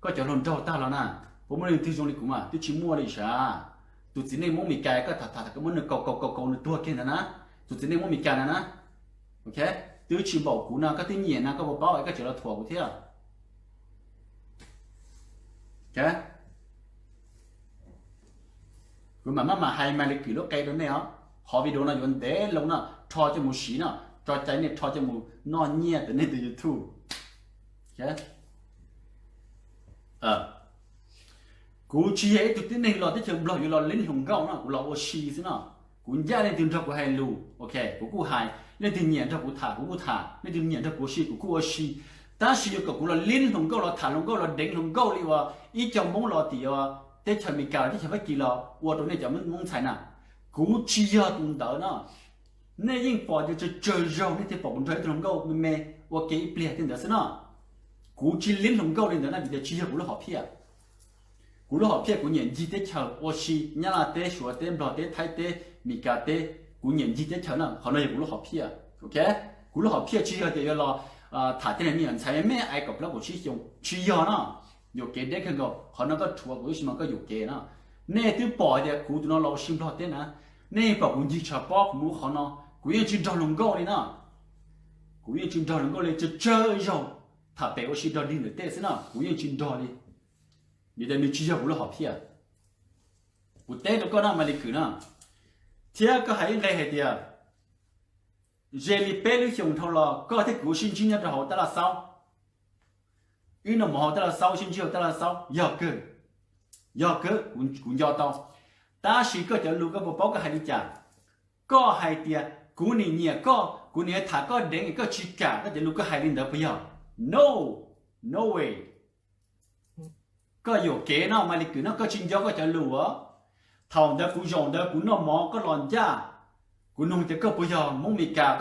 Koj cov hluas nraug tag los na, puas muaj leej twg zoo li kuv mas? Twb tsis muaj li sav. Tus txiv neej Hmoob Mes Kas koj tham tham koj muab nws kaus kaus kaus kaus nws tuag kiag ntawd na, tus txiv neej Hmoob Mes Kas ntawd na, ok. Twb tsis npaum kuv no, koj twb nyiam no, koj puas paub es koj tseem los thuam kuv thiab? Kuv mam maj mam hais Malis Kws lub qe rau nej os. Qhov video no yuav ntev loo no, rho coj mus siv no, tso cai nej rho coj mus noj nyiaj ntawm nej tus YouTube. Kuv tsis yog ib tug tib neeg los teb chaws Nplog yuav los lib hluas nkauj no, kuv los ua si xwb no. Kuv ncaj leej twg nrog kuv hais lus, ok, kuv kuj hais. Leej twg nyiam nrog kuv tham kuv kuj tham, leej twg nyiam nrog kuv ua si kuv kuj ua si. Tab sis yuav kom kuv los lib hluas nkauj, los tham hluas nkauj, los deev hluas nkauj li uas ib co Hmoob los tim teb chaws Amelikas los teb chaws Fab Kis los ua rau nej cov Hmoob ntxhais na, kuv tsis yog tus ntawd no. Nej yeej pom tias tsawg tsawg zaug nej thiaj pom kuv nrog ib tug hluas nkauj me me ua ke ib pliag tej ntawd xwb no. Kuv tsis lib hluas nkauj li ntawd na, vim tias tsis yog kuv lub hom phiaj. Kuv lub hom phiaj kuv nyiam ncig teb chaws ua si, Nyab Laj teb, Suav teb, Nplog teb, Thaib teb, Mes Kas teb, kuv nyiam ncig teb chaws na, qhov no yog kuv lub hom phiaj, ok. Kuv lub hom phiaj tsis yog tias yuav los tham tej me nyuam ntxhais me me ais kaum plaub kaum tsib xyoo, tsis yog no. Yuam kev deb kawg nkaus, qhov no koj rhuav kuv tab sis mas koj yuam kev no. Nej twb pom tias kuv tus no los ua si Nplog teb na, nej pom kuv ncig tshav pob kuv mus qhov no, kuv yeej tsis nrog hluas nkauj li no. Kuv yeej tsis nrog hluas nkauj li, tsawg tsawg zaug tham pem ua si dog dig ntawm tej xwb no, kuv yeej tsis nrog li. Vim tias nws tsis yog kuv lub hom phiaj. Kuv teb rau koj no Malis Kws na, thiab koj hais ib nqe hais tias, ze li peb lub xyoos dhau los koj thiab kuv sib ntsib nyob rau hauv tab laj xaub, wb noj mov hauv tab laj xaub, sib ntsib hauv tab laj xaub, yog kawg, yog kawg, kuv nco tau. Tab sis koj cov lus koj puas paub koj hais li cas? Koj hais tias kuv nim nyiam koj, kuv nim tham koj deev, koj tsis kam, koj cov lus koj hais li ntawd puas yog? No, no way. Koj yuam kev no Malis Kws no, koj tsis nco koj cov lus os. Thaum ntawd kuv zaum ntawd kuv noj mov koj los ncaj, kuv nug tias koj puas yog Hmoob Mes Kas,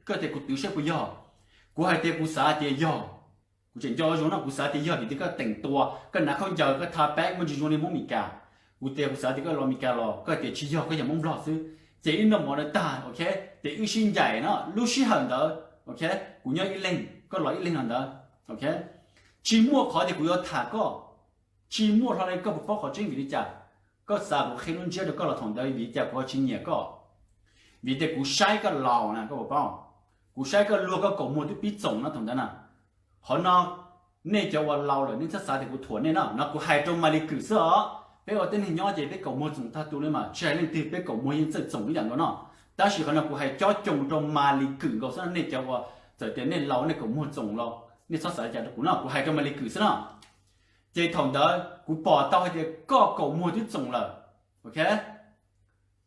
koj tias kuv twv saib puas yog. Kuv hais tias kuv xav tias yog. Kuv tseem nco zoo no, kuv xav tias yog vim tias koj teem tua, koj hnav khaub ncaws, koj tha peeb muaj ntsis zoo li Hmoob Mes Kas. Kuv tias kuv xav tias koj los Mes Kas los, koj tias tsis yog, koj yog Hmoob Nplog xwb. Ces wb noj mov ntawd tag, ok, ces wb sib ncaim no, lub sij hawm ntawd, ok, kuv nyob ib leeg, koj los ib leeg no ntawd, ok. Tsis muaj qhov tias kuv yuav tham koj, tsis muaj hlo li. Koj puas paub qhov tseeb vim li cas? Koj xav kuv qhia lub ntsiab rau koj los thaum ntawd vim li cas kuv ho tsis nyiam koj? Vim tias kuv saib koj laus na, koj puas paub? Kuv saib koj luag koj kaum muag twb pib txoom no thaum ntawd na. Qhov no nej cov uas laus lawm nej txhob xav tias kuv thuam nej no, no kuv hais rau Malis Kws xwb os. Peb ua tib neeg nyob ces peb kaum muag txoom tag tu li mas, tsis hais leej twg peb kaum muag yeej txawj txoom ib yam nkaus no. Tab sis qhov no kuv hais cob coo rau Malis Kws nkaus xwb, nej cov uas txawm tias nej laus nej kaum muag txoom los nej txhob xav li cas rau kuv no, kuv hais rau Malis Kws xwb no. Ces thaum ntawd kuv pom tau hais tias koj kaum muag twb txoom lawm, ok.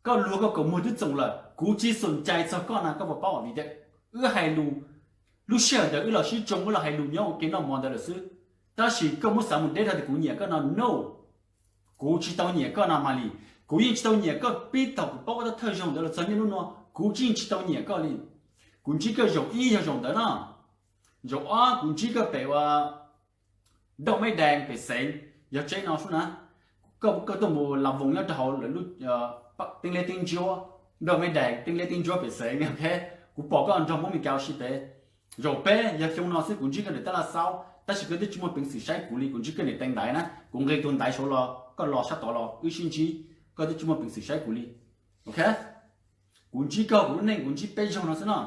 Koj luag koj kaus muag twb txoom lawm, kuv tsis xoom cai txog koj na, koj puas paub? Vim tias wb hais lus, lub sij hawm ntawd wb los sib tsoo, wb los hais lus nyob ua ke noj mov ntawd lawm xwb. Tab sis koj muab xav mus deb dhau tias kuv nyiam koj no, no, kuv tsis tau nyiam koj no mas li. Kuv yeej tsis tau nyiam koj pib thaum kuv paub koj thawj zaug ntawd los txog niaj hnub no, kuv yeej tsis tau nyiam koj li. Kuv ntsib koj zaum ib yog zaum ntawd no, zaum ob kuv ntsib koj pem ua Doj Meb Dees pem xeev, yog tseeb no sub na, koj tuaj mus las voos nyob rau hauv lawv lub teeb liab teeb ntsuab, Doj Meb Dees teeb liab teeb ntsuab pem xeev, ok. Kuv pom koj nrog Hmoob Mes Kas ua si pem. Zaum peb yog xyoo no xwb, kuv ntsib koj ntawm tab laj xaub, tab sis koj twb tsis muaj peev xwm saib kuv li. Kuv ntsib koj niam tais ntaiv na, kuv nqis tus ntaiv saud los koj los sab tod los wb sib ntsib, koj twb tsis muaj peev xwm saib kuv li, ok. Kuv ntsib koj, kuv lub neej kuv ntsib peb zaug no xwb no.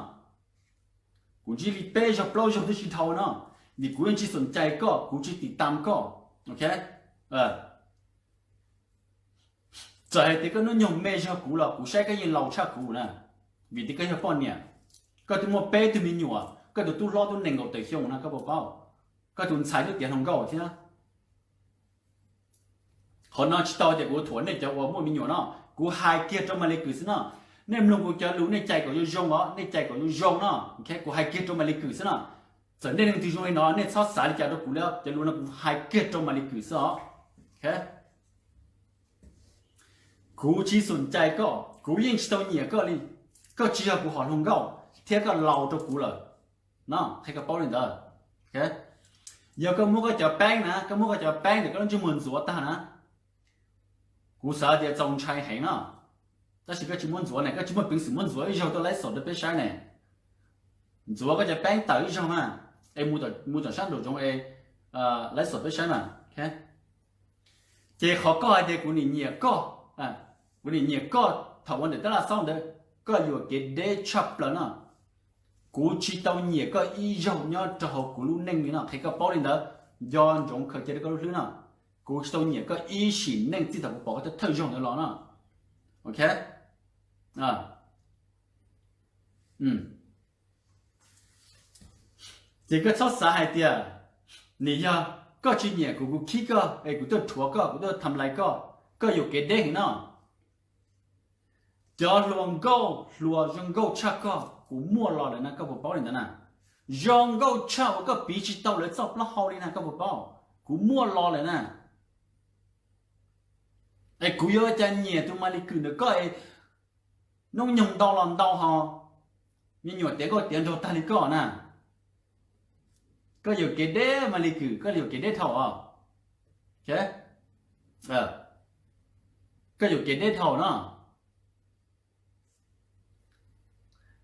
Kuv ntsib li peb zaug plaub zaug twb tsis dhau no, vim kuv yeej tsis xoom cai koj, kuv tsis tim tam koj, ok. Txawm hais tias koj hnub nyoog me zog kuv los kuv saib koj yeej laus tshaj kuv na, vim tias koj yog poj niam, koj twb muaj peb tug me nyuam, koj tus tub hlob twb nees nkaum tawm xyoo na, koj puas paub? Koj tus ntxhais twb tiav hluas nkauj thiab. Qhov no tsis tau tias kuv thuam nej cov uas muaj me nyuam no, kuv hais kiag rau Maly Kue xwb no. Nej mloog kuv cov lus nej cais kom zoo zoo os, nej cais kom zoo zoo no, ok. Kuv hais kiag rau Maly Kue xwb no. Txawm nej leej twg zoo li no nej txhob xav li cas rau kuv li, cov lus no kuv hais kiag rau Maly Kue xwb os, ok. Kuv tsis xoom cai koj, kuv yeej tsis tau nyiam koj li. Koj tsis yog kuv hom hluas nkauj thiab koj laus rau kuv lawm no, qhia koj paub li ntawd. Yog koj muab koj cov peeb na, koj muab koj cov peeb ntawm koj lub ntsej muag ntxuav tag na, kuv xav tias txaus ntshai heev no. Tab sis koj tsis muab ntxuav ne, koj tsis muaj peev xwm muab ntxuav ib zaug tuaj laib xom rau peb saib ne. Ntxuav koj cov peeb tawm ib zaug mas, es mus tom sab nraum zoov es laib xom peb saib mas. Ces qhov koj hais tias kuv nim nyiam koj, kuv nim nyiam koj thaum ua ntawm tab laj xaub ntawd, koj yuam kev deb tshaj plaws no. Kuv tsis tau nyiam koj ib zaug nyob rau hauv kuv lub neej li no, qhia koj paub li ntawd. Nco ntsoov khaws cia rau koj lub hlwb no. Kuv tsis tau nyiam koj ib sim neej txij thaum kuv pom koj thawj zaug ntawd los no, ok. Ces koj txhob xav hais tias nim yog koj tsis nyiam kuv, kuv khib koj es kuv tuaj rhuav koj, kuv tuaj tham lais koj, koj yuam kev deb heev no. Cov hluas nkauj hluas zoo nkauj tshaj koj kuv muaj los lawm na, koj puas paub li ntawd na? Zoo nkauj tshaj uas koj piv tsis tau lawv txoj plaub hau li na, koj puas paub? Kuv muaj los lawm na. Es kuv yuav ua cas nyiam tus Maly Kue ntawm koj es hnub nyoog ntau los ntau ho me nyuam tiav nkauj tiav nraug tag li koj na. Koj yuam kev deb Maly Kue, koj yuam kev deb dhau os. Koj yuam kev deb dhau no.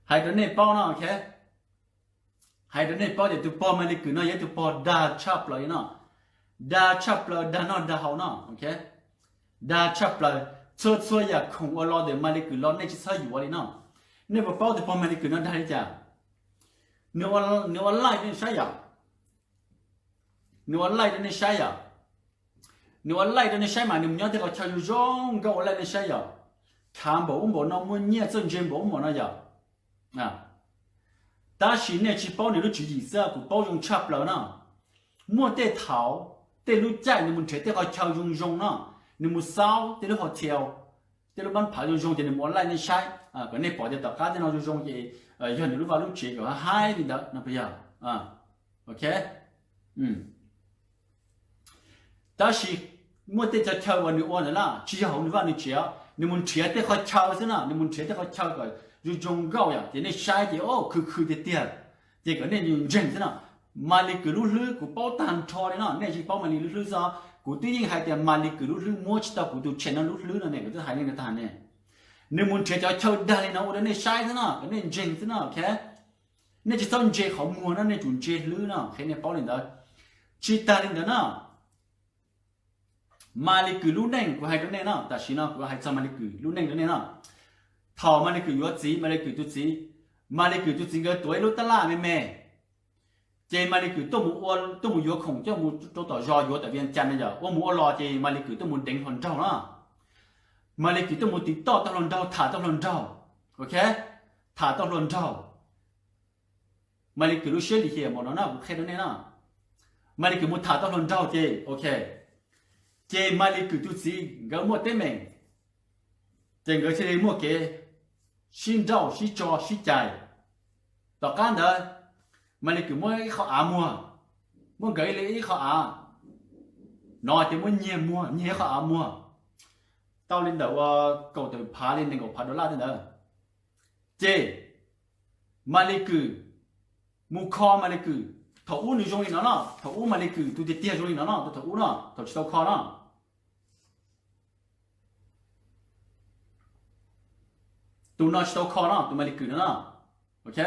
Hais rau nej paub no, ok. Hais rau nej paub tias tus pog Maly Kue no yog tus pog dag tshaj plaws li no. Dag tshaj plaws, dag noj dag haus no, ok. Dag tshaj plaws, txhua txhua yam khoom uas los ntawm Maly Kue los nej tsis txhob yuav li no. Nej puas paub tus pog Maly Kue no dag li cas? Nws ua live rau nej saib yom. Nws ua live rau nej saib yom. Nws ua live rau nej saib mas nws mus nyob tej qhov chaw zoo zoo nkauj ua live nej saib yom. Khav npaum ub npaum no, muaj nyiaj txawj ntse npaum ub npaum no yom. Tab sis nej tsis paub nws lub tswv yim xwb, kuv paub zoo tshaj plaws no. Muaj tej thaum, tej lub caij nws mus nrhiav tej qhov chaw zoo zoo no, nws mus xaub tej lub hotel, tej lub pab phav zoo zoo ces nws mus ua live nej saib, kom nej pom tias tom qab tej no zoo zoo ces yog nws lub vaj lub tsev kom haib li ntawd no puas yog? Ok. Tab sis muaj tej chaw chaw uas nws ua ntawd na tsis yog hauv nws vaj nws tsev, nws mus nrhiav tej qhov chaw xwb na, nws mus nrhiav tej qhov chaw kom zoo zoo nkauj yom, ces nej saib ces o khw khw tiag tiag, ces kom nej ntseeg xwb na. Maly Kue lub hlwb kuv paub tag nrho li no, nej tsis paub Maly lub hlwb xwb. Kuv twb yeej hais tias Maly Kue lub hlwb muab tsis tau kuv tus channel lub hlwb no ne, kuv twb hais li ntawd tag ne. Nws mus nrhiav cov chaw dag li no ua rau nej saib xwb no, kom nej ntseeg xwb no, ok. Nej tsis txhob ntse qhov muag no, nej tsum ntse hlwb no, qhia nej paub li ntawd. Tsis tag li ntawd no, Maly Kue lub neej kuv hais rau nej no, tam sim no kuv hais txog Maly Kue lub neej rau nej no. Thaum Maly Kue yuav txiv, Maly Kue tus txiv, Maly Kue tus txiv nkawd tuav ib lub tab laj me me, ces Maly Kue tuaj mus yuav khoom coj mus rau tom zos yuav tom Vias Cas no yom, ua mus ua los ces Maly Kue tuaj mus deev hluas nraug na. Maly Kue tuaj mus tiv toj tau hluas nraug, tham tau hluas nraug, ok, tham tau hluas nraug. Maly Kue lub siab lim hiam npaum no na, kuv qhia rau nej na. Maly Kue mus tham tau hluas nraug ces ok, ces Maly Kue tus txiv nkawd muaj teeb meem. Ces nkawd thiaj li muaj kev sib nrauj sib tso sib cais. Tom qab ntawd Maly Kue muab ib qho av muag, muab nkawd ib li ib qho av no ces muab nyiag muag, nyiag ib qho av muag tau li ntawm ua kaum tawm phav li nees nkaum phav dollar tej ntawd. Ces Maly Kue mus kho Maly Kue. Thaum ub nws zoo li no no, thaum ub Maly Kue tus tiag tiag zoo li no no, tus thaum ub no, thaum tsis tau kho no. Tus no tsis tau kho no, tus Maly Kue no no. Ok.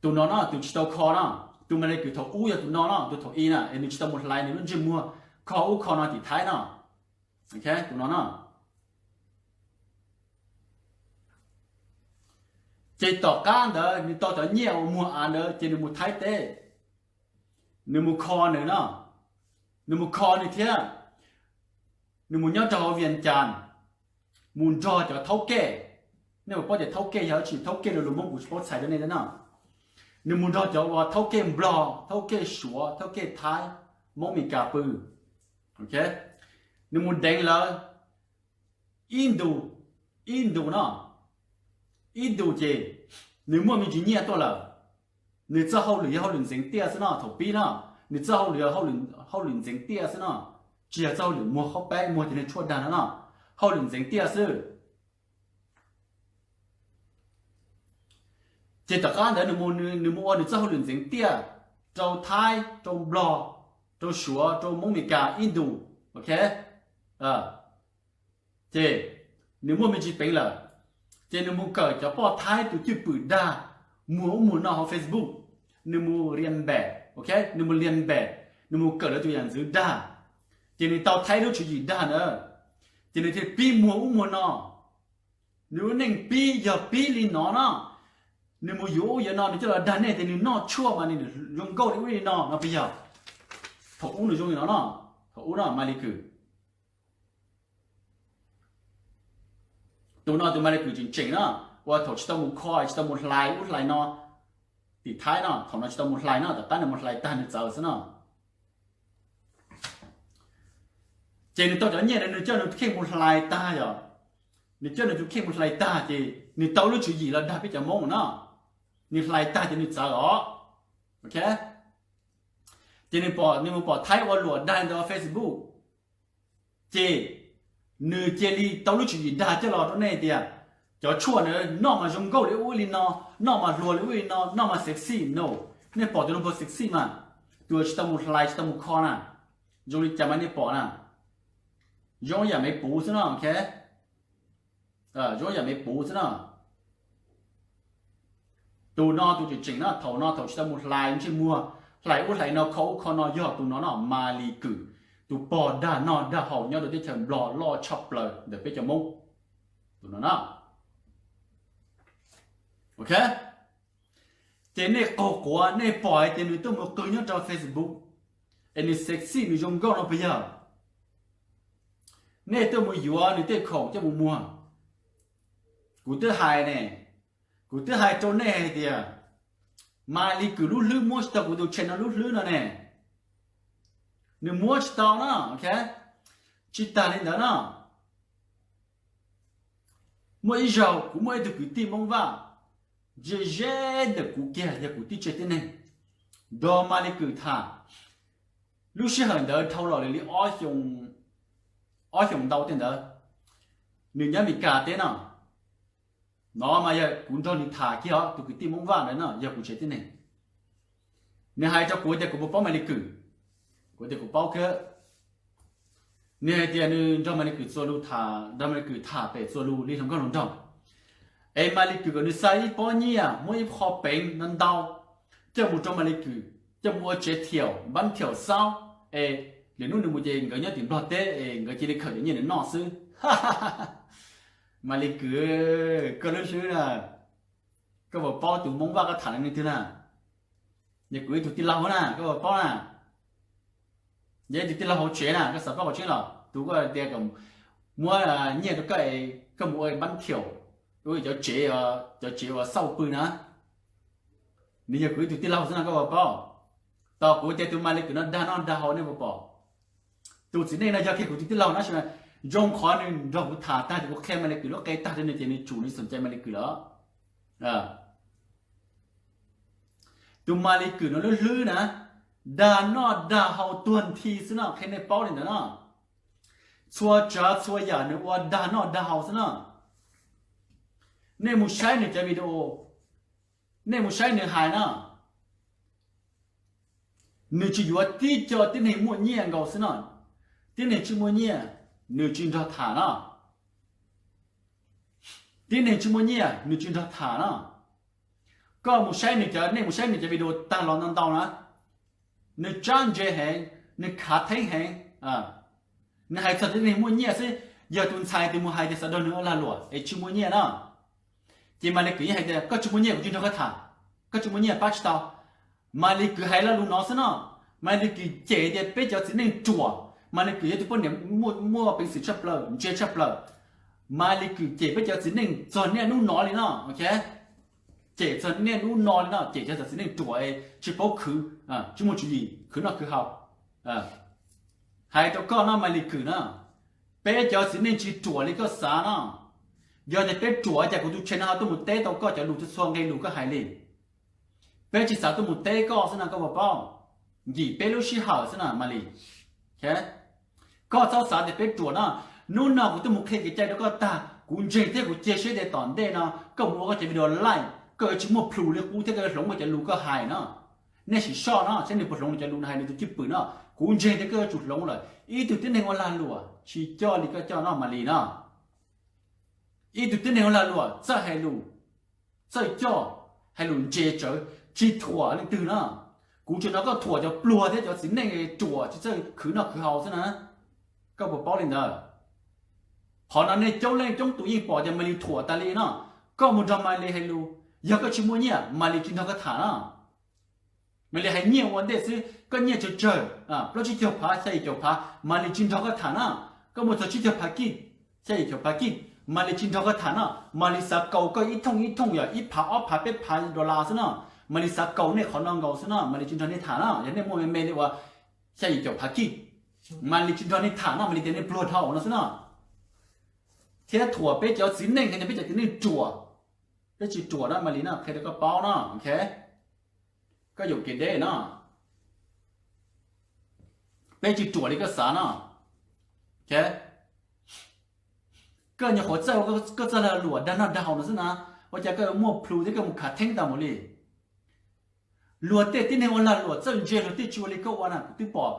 Tus no no, tus tsis tau kho no. Tus Maly Kue thaum ub yog tus no no, tus thaum i na, es nws tsis tau mus hlais nws lub ntsej muag kho ub kho no tim Thaib no. Tus no no. Ces tom qab ntawd nws tau cov nyiaj uas muag av ntawd ces nws mus Thaib teb, nws mus kho nws no, nws mus kho nws thiab, nws mus nyob rau hauv Vias Cas, mus nrog cov thaub kej. Nej puas paub tias thaub kej yog dab tsi? Thaub kej no lus Hmoob kuv tsis paub txhais rau nej no. Nws mus nrog cov uas thaub kej Nplog, thaub kej Suav, thaub kej Thaib, Hmoob Mes Kas pw. Nws mus deev lawv ib ntus, ib ntus no, ib ntus ces nws muaj me ntsis nyiaj tuaj lawm. Nws txoj hauj lwm yog hauj lwm ntxeev tiaj xwb no, thaum pib no, nws txoj hauj lwm yog hauj lwm ntxeev tiaj xwb no, tsis yog txoj hauj lwm muag qhaub peeb, muag cov niag tshuaj dag no no, hauj lwm ntxeev tiaj xwb. Ces tom qab ntawd nws mus ua nws txoj hauj lwm ntxeev tiaj rau Thaib, rau Nplog, rau Suav, rau Hmoob Mes Kas ib ntus, ok. Ces nws muaj me ntsis peev lawm, ces nws mus kawm cov poj Thaib tus cwj pwm dag, muag ub muag no hauv Facebook, nws mus riam npem, ok, nws mus riam npem, nws mus kawm lawv tus yam ntxwv dag, ces nws tau Thaib lub tswv yim dag ntawd, ces nws thiaj pib muag ub muag no. Nws lub neej pib yog pib li no no, nws mus yuav ub yuav no, nws coj los dag nej tias nws noj tshuaj mas nws zoo nkauj li ub li no no puas yog? Thaum ub nws zoo li no no, thaum ub no Maly Kue. Tus no tus Maly Kue tseem tseem no, uas thaum tsis tau mus kho tsis tau mus hlais ub hlais no tim Thaib no, thaum no tsis tau mus hlais no, tom qab nws mus hlais tag nws txawv xwb no. Ces nws tau cov nyiaj ntawd nws coj nws tus kheej mus hlais tag yom, nws coj nws tus kheej mus hlais tag ces nws tau lub tswv yim los dag peb cov Hmoob no, nws hlais tag ces nws txawv os, ok. Ces nws pom, nws mus pom Thaib ua luam dag ntawd Facebook, ces nws cia li tau lub tswv yim dag coj los rau nej tias cov tshuaj ntawd noj mas zoo nkauj li ub li no, noj mas hluas li ub li no, noj mas sexy no. Nej pom tus no puas sexy mas? Tus tsis tau mus hlais tsis tau mus kho na, zoo li cas mas nej pom na, zoo yam me puv xwb no, ok. Zoo yam me puv xwb no. Tus no tus tseem tseem no, thaum no thaum tsis tau mus hlais ntsej muag, hlais ub hlais no, kho ub kho no, yog tus no no, Maly Kue, tus pog dag noj dag haus nyob rau teb chaws Nplog loj tshaj plaws ntawm peb cov Hmoob. Tus no no, ok. Ces nej qaug quav nej pom hais tias nws tuaj mus qw nyob rau Facebook, es nws sexy nws zoo nkauj no puas yog? Nej tuaj mus yuav nws tej khoom coj mus muag. Kuv twb hais ne, kuv twb hais rau nej hais tias Maly Kue lub hlwb muab tsis tau kuv tus channel no lub hlwb no ne. Nws muab tsis tau no, ok. Tsis tas li ntawd no, muaj ib zaug kuv muaj ib tug kwv tij Hmoob Vaj, ze ze ntawm kuv kiag yog kuv tij tsev tib neeg, nrog Maly Kue tham. Lub sij hawm ntawd dhau los li ob xyoos ntau tej ntawd, nws nyob Mes Kas teb no. No mas yog kuv nrog nws tham kiag os, tus kwv tij Hmoob Vaj ntawd no yog kuv tsev tib neeg. Nws hais rau kuv tias kuv puas paub Maly Kue, kuv tias kuv paub kawg. Nws hais tias nws nrog Maly Kue txuas lus tham, nrog Maly Kue tham pem txuas lus li hluas nkauj hluas nraug, es Maly Kue kom nws xa ib pob nyiaj muab ib qho peev no ntau coj mus rau Maly Kue, coj mus ua tsev thiaum npab thiaum xaub, es lwm hnub nws mus ces nkawd nyob tim Nplog teb es nkawd cia li khawm cov nyiaj nws noj xwb. Maly Kue, koj lub hlwb na, koj puas paub tus Hmoob Vaj koj tham no yog twg na? Yog kuv ib tug tij laug na, koj puas paub na? Yog ib tug tij laug hauv tsev na, koj xav paub qhov tseeb los? Tus koj tias kom muab nyiaj rau koj, koj mus ua npab thiaum, ua cov tsev, cov tsev uas xauj pw na. Nws yog kuv ib tug tij laug xwb no, koj puas paub? Tos kuv tias tus Maly Kue no dag noj dag haus nej puas pom? Tus txiv neej no yog kiag kuv tus tij laug na, zoo qhov nws nrog kuv tham tag ces kuv qhia Maiv Lis Kwm lub qe tag rau nws ces nws tsum, nws tsis xom cai Maiv Lis Kwm lawm. Tus Maiv Lis Kwm no lub hlwb na, dag noj dag haus tuag nthi xwb no, qhia nej paub li ntawd no. Txhua tsav txhua yam nws ua dag noj dag haus xwb no. Nej mus saib nws cov video, nej mus saib nws hais no. Nws tsis yuav tib co tib neeg muaj nyiaj nkaus xwb no. Tib neeg tsis muaj nyiaj, nws tsis nrog tham no. Tib neeg tsis muaj nyiaj nws tsis nrog tham no. Koj mus saib nws cov, nej mus saib nws cov video tag los ntau ntau na, nws tsab ntse heev, nws khav theeb heev. Nws hais txog tib neeg muaj nyiaj xwb, yog tus ntxhais twg mus hais tias xav nrog nws ua lag luam es tsis muaj nyiaj no, ces Maiv Lis Kwm yeej hais tias koj tsis muaj nyiaj kuv tsis nrog koj tham, koj tsis muaj nyiaj pab tsis tau. Maiv Lis Kwm hais lo lus no xwb no. Maiv Lis Kwm cem tias peb cov txiv neej ruam, Maiv Lis Kwm yog tus poj niam muaj peev xwm tshaj plaws, ntse tshaj plaws. Maiv Lis Kwm cem peb cov txiv neej txog niaj hnub no li no. Cem txog niaj hnub no li no, cem cov txiv neej ruam, tsis paub khwv, tsis muaj tswv yim, khwv noj khwv haus. Hais rau koj no Maiv Lis Kwm na, peb cov txiv neej tsis ruam li koj xav no. Yog tias peb ruam cas kuv tus channel no ho tuaj mus teb tau koj cov lus txhua nqe lus koj hais li. Peb tsis xav tuaj mus teb koj xwb no koj puas paub. Nkim peb lub sij hawm xwb no Maiv Lis. Koj txhob xav tias peb ruam no. Hnub no kuv tuaj mus qhia kev cai rau koj tag, kuv ntseeg thiab kuv cia siab tias tom ntej no koj mus ua koj cov video live koj yuav tsis muaj plhus li qub thiab koj yuav hloov koj cov lus koj hais no. Nej sim soj no saib nws puas hloov nws cov lus nws hais nws tus cwj pwm no. Kuv ntseeg tias koj yuav tsum hloov lawm. Ib tug tib neeg ua lag luam tsis coj li koj coj no Maiv Lis no. Ib tug tib neeg ua lag luam txawj hais lus, txawj coj, hais lus ntse tsawv, tsis thuam leej twg no. Kuv tseem hnov koj thuam cov pluag thiab cov txiv neej ruam tsis txawj khwv noj khwv haus xwb na. Koj puas paub li ntawd? Qhov no nej coob leej coob tus yeej pom tias Maiv Lis thuam tas li no. Koj mus nrog Maiv Lis hais lus, yog koj tsis muaj nyiaj Maiv Lis tsis nrog koj tham no. Maiv Lis hais nyiaj ua ntej xwb, koj nyiaj tsawg tsawg, plaub tsib caug phav xya yim caum phav Maiv Lis tsis nrog koj tham na. Koj muaj txog tsib caug phav kij, xya yim caum phav kij, Maiv Lis tsis nrog koj tham na. Maiv Lis xav kaus koj ib thooj ib thooj yog ib phav ob phav peb phav dollar xwb no. Maiv Lis xav kaus nej qhov no nkaus xwb no, Maiv Lis tsis nrog nej tham na. Yog nej muaj me me li uas xya yim caum phav kij, Maiv Lis tsis nrog nej tham no, Maiv Lis tias nej pluag dhau no xwb no. Thiab thuam peb cov txiv neej hais tias peb cov txiv neej ruam. Peb tsis ruam no Maiv Lis no, qhia rau koj paub no. Koj yuam kev deb no. Peb tsis ruam li koj xav no. Koj nyuam qhuav txawj ua koj txoj lag luam dag noj dag haus no xwb na. Ua cas koj yuav muaj plhus thiab koj mus khav theeb tas mus li? Luag tej tib neeg ua lag luam txawj ntse luag tej tsis ua li koj ua na, kuv twb pom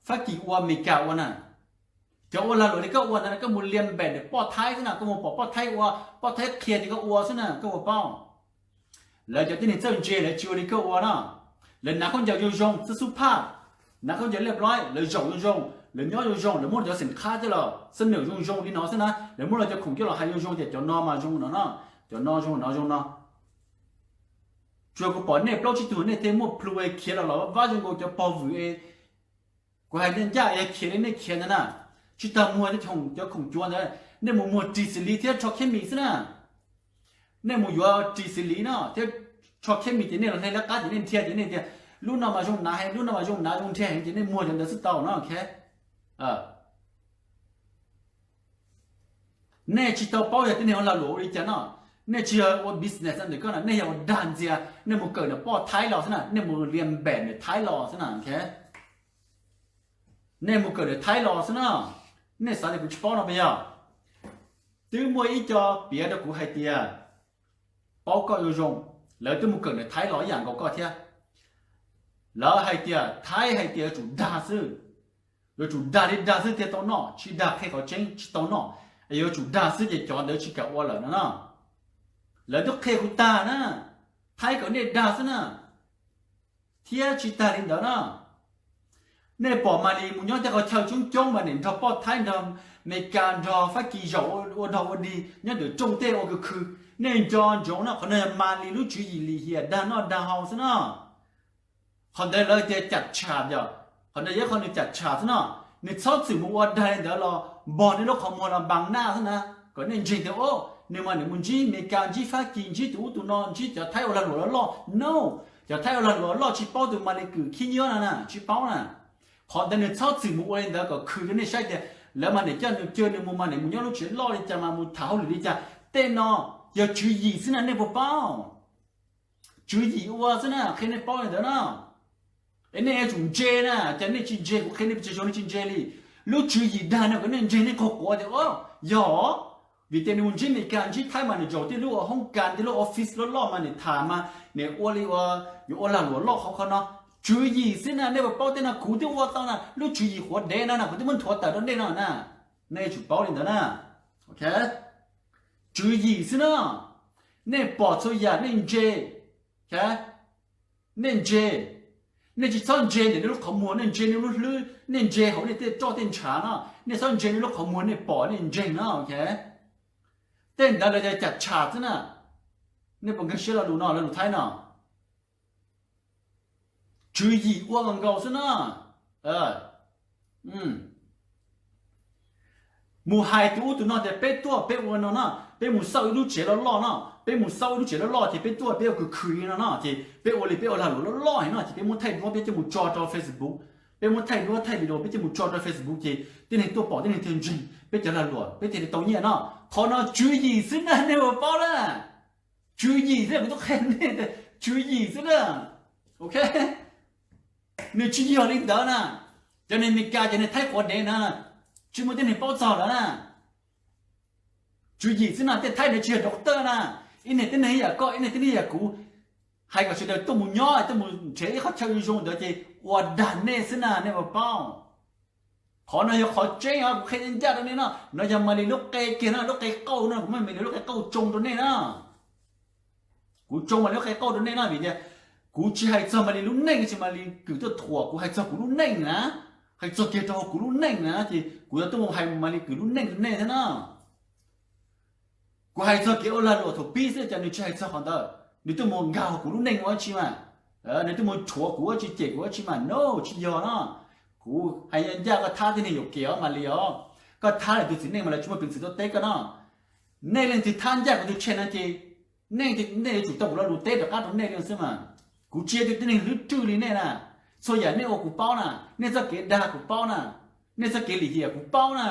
Fab Kis ua, Mes Kas ua na. Cov ua lag luam li koj ua ntawd koj mus liam npem ntawm poj Thaib xwb na, koj mus pom poj Thaib ua, poj Thaib qhia ces koj ua xwb na, koj puas paub? Lawv cov tib neeg txawj ntse lawv tsis ua li koj ua no. Lawv hnav khaub ncaws zoo zoo, xwb xub phaj, hnav khaub ncaws liaj nploib, lawv zaum zoo zoo, lawv nyob zoo zoo, lawv muab cov xeem qhab coj los xab nawm zoo zoo li no xwb na, lawv muab lawv cov khoom coj los hais zoo zoo tias cov no mas zoo no no, cov no zoo no zoo no. Tsuas kuv pom nej plaub tsib tug nej thiaj muaj plhu khiav los los vab zoo nkaus cov pog vwm es kuv hais ncaj ncaj es khiav li nej khiav ntawd na. Tsis tas muag cov khoom cuav ntawd, nej mus muag ris xws li thiab tsho khiab mis xwb na. Nej mus yuav ris xws li no thiab tsho khiab mis ces nej los hle lawv qab ces nej nrhiav ces nej tias lub no mas zoo hnav heev, lub no mas zoo hnav zoo nrhiav heev ces nej muag cov ntawd xwb tau no. Nej tsis tau paub yog tib neeg ua lag luam ua li cas no. Nej tsis yog ua business ntawm koj na, nej yog ua dag ntxias, nej mus kawm ntawm poj Thaib los xwb na, nej mus liam npem ntawm Thaib los xwb na. Nej mus kawm ntawm Thaib los xwb na. Nej xav tias kuv tsis paub no puas yog? Twb muaj ib co piav rau kuv hais tias paub koj zoo zoo, lawv twb mus kawm ntawm Thaib los ib yam nkaus koj thiab. Lawv hais tias Thaib hais tias yuav tsum dag xwb, yuav tsum dag li dag xwb thiaj tau noj, tsis dag qhia qhov tseeb tsis tau noj, es yuav tsum dag xwb ces cov ntawd tsis kam ua lawm no na. Lawv twb qhia kuv tag na, Thaib kom nej dag xwb na. Thiab tsis tag li ntawd na, nej pom Malis mus nyob tej qhov chaw coob coob mas nim nrog poj Thaib, nrog Meskas, nrog Fab Kis zaum ua dog ua dig nyob ntawm rooj tej ua khwv khwv. Nej nco ntsoov no, qhov no yog Malis lub tswv yim lim hiam dag noj dag haus xwb na. Qhov ntawd lawv tias cam tsham yom, qhov ntawd yog qhov nws cam tsham xwb no. Nws txhob txwm mus ua dag li ntawd los npog nej lub qhov muag los npas naj xwb na. Kom nej ntseeg tias o, nws mas nws mus ntsib Meskas, ntsib Fab Kis, ntsib tus ub tus no, ntsib cov Thaib ua lag luam loj loj no. Cov Thaib ua lag luam loj tsis paub tus Malis Kwm khib nyiab no na, tsis paub na. Qhov ntawd nws txhob txwm mus ua li ntawd kom khwv rau nej saib tias lawv mas niam coj nws, coj nws mus mas niam mus nyob lub tsev loj li cas mas mus tham hauj lwm li cas. Tej no yog tswv yim xwb na, nej puas paub? Tswv yim ua xwb na, qhia nej paub li ntawd na. Es nej yuav tsum ntse na, cas nej tsis ntse, kuv qhia nej pes tsawg zaus nej tsis ntse li. Lub tswv yim dag no kom nej ntse, nej qaug quav tias o, yog vim tias nws mus ntsib Meskas ntsib Thaib mas nws zaum tej lub hoob kas, tej lub office loj loj mas nws tham mas nws ua li uas yuav ua lag luam loj qhov qhov no. Tswv yim xwb na, nej puas paub? Tej no kuv twb ua tau na, lub tswv yim quav dev no na, kuv twb muab nthuav tawm rau nej no na. Nej yuav tsum paub li ntawd na. Tswv yim xwb na, nej pom txhua yam nej ntse, nej ntse. Nej tsis txhob ntse ntawm nej lub qhov muag, nej ntse nej lub hlwb, nej ntse hauv nej tej roj tej ntshav no, nej txhob ntse nej lub qhov muag nej pom nej ntseeg no. Tej ntawd lawv tias cam tsham xwb na. Nej puas nkag siab lo lus no, lo lus Thaib no? Tswv yim ua nkaus nkaus xwb na. Mus hais tus ub tus no tias peb tuaj peb ua no na, peb mus xauj ib lub tsev loj loj no, peb mus xauj ib lub tsev loj loj ces peb tuaj peb ua khwv khwv no no ces peb ua li peb ua lag luam loj loj heev no ces peb muab thaij duab peb coj mus tso rau Facebook, peb muab thaij duab thaij video peb coj mus tso rau Facebook ces tib neeg tuaj pom tib neeg thiaj ntseeg peb cov lag luam peb thiaj li tau nyiaj no. Qhov no tswv yim xwb na, nej puas paub na? Tswv yim xwb, kuv twb qhia nej tias tswv yim xwb na. Ok, nws tsis yog li ntawd na. Cov neeg Meskas, cov neeg Thaib quav dev na, tsis muaj tib neeg paub txog lawm na. Tswv yim xwb na, tej Thaib ntawd tsis yog doctor na. Ib niag tib neeg ib yam koj, ib niag tib neeg ib yam kuv, hais kom sawv daws tuaj mus nyob tuaj mus nrhiav ib qhov chaw zoo ntawd ces ua dag nej xwb na, nej puas paub? Qhov no yog qhov tseeb os, kuv qhia ncaj rau nej no, no yog Malis lub qe kiag no, lub qe qauj no, kuv muab Malis lub qe qauj tsoo rau nej na. Kuv tsoo Malis lub qe qauj rau nej no vim tias kuv tsis hais txog Malis lub neej, tsis Malis Kwm tuaj thuam, kuv hais txog kuv lub neej na, hais txog kiag rau hauv kuv lub neej na ces kuv yuav tuaj mus hais Malis Kwm lub neej rau nej thiab na. Kuv hais txog kev ua lag luam thaum pib xwb, cas nws tsis hais txog qhov ntawd, nws tuaj mus nkag hauv kuv lub neej ua dab tsi mas, nws tuaj mus rhuav kuv ua dab tsi, cem kuv ua dab tsi mas, no, tsis yog no. Kuv hais ncaj, koj thab tib neeg yuam kev os Malis os, koj thab lawv tus txiv neej mas lawv tsis muaj peev xwm tuaj teb koj no. Nej leej twg thab ncaj kuv tus channel no ces nej, nej yuav tsum tau kuv lo lus teb rov qab rau nej li xwb mas. Kuv tsis yog tus tib neeg hlwb rwj li nej na. Txhua yam nej ua kuv paub na, nej txoj kev dag kuv paub na, nej txoj kev lim hiam kuv paub na.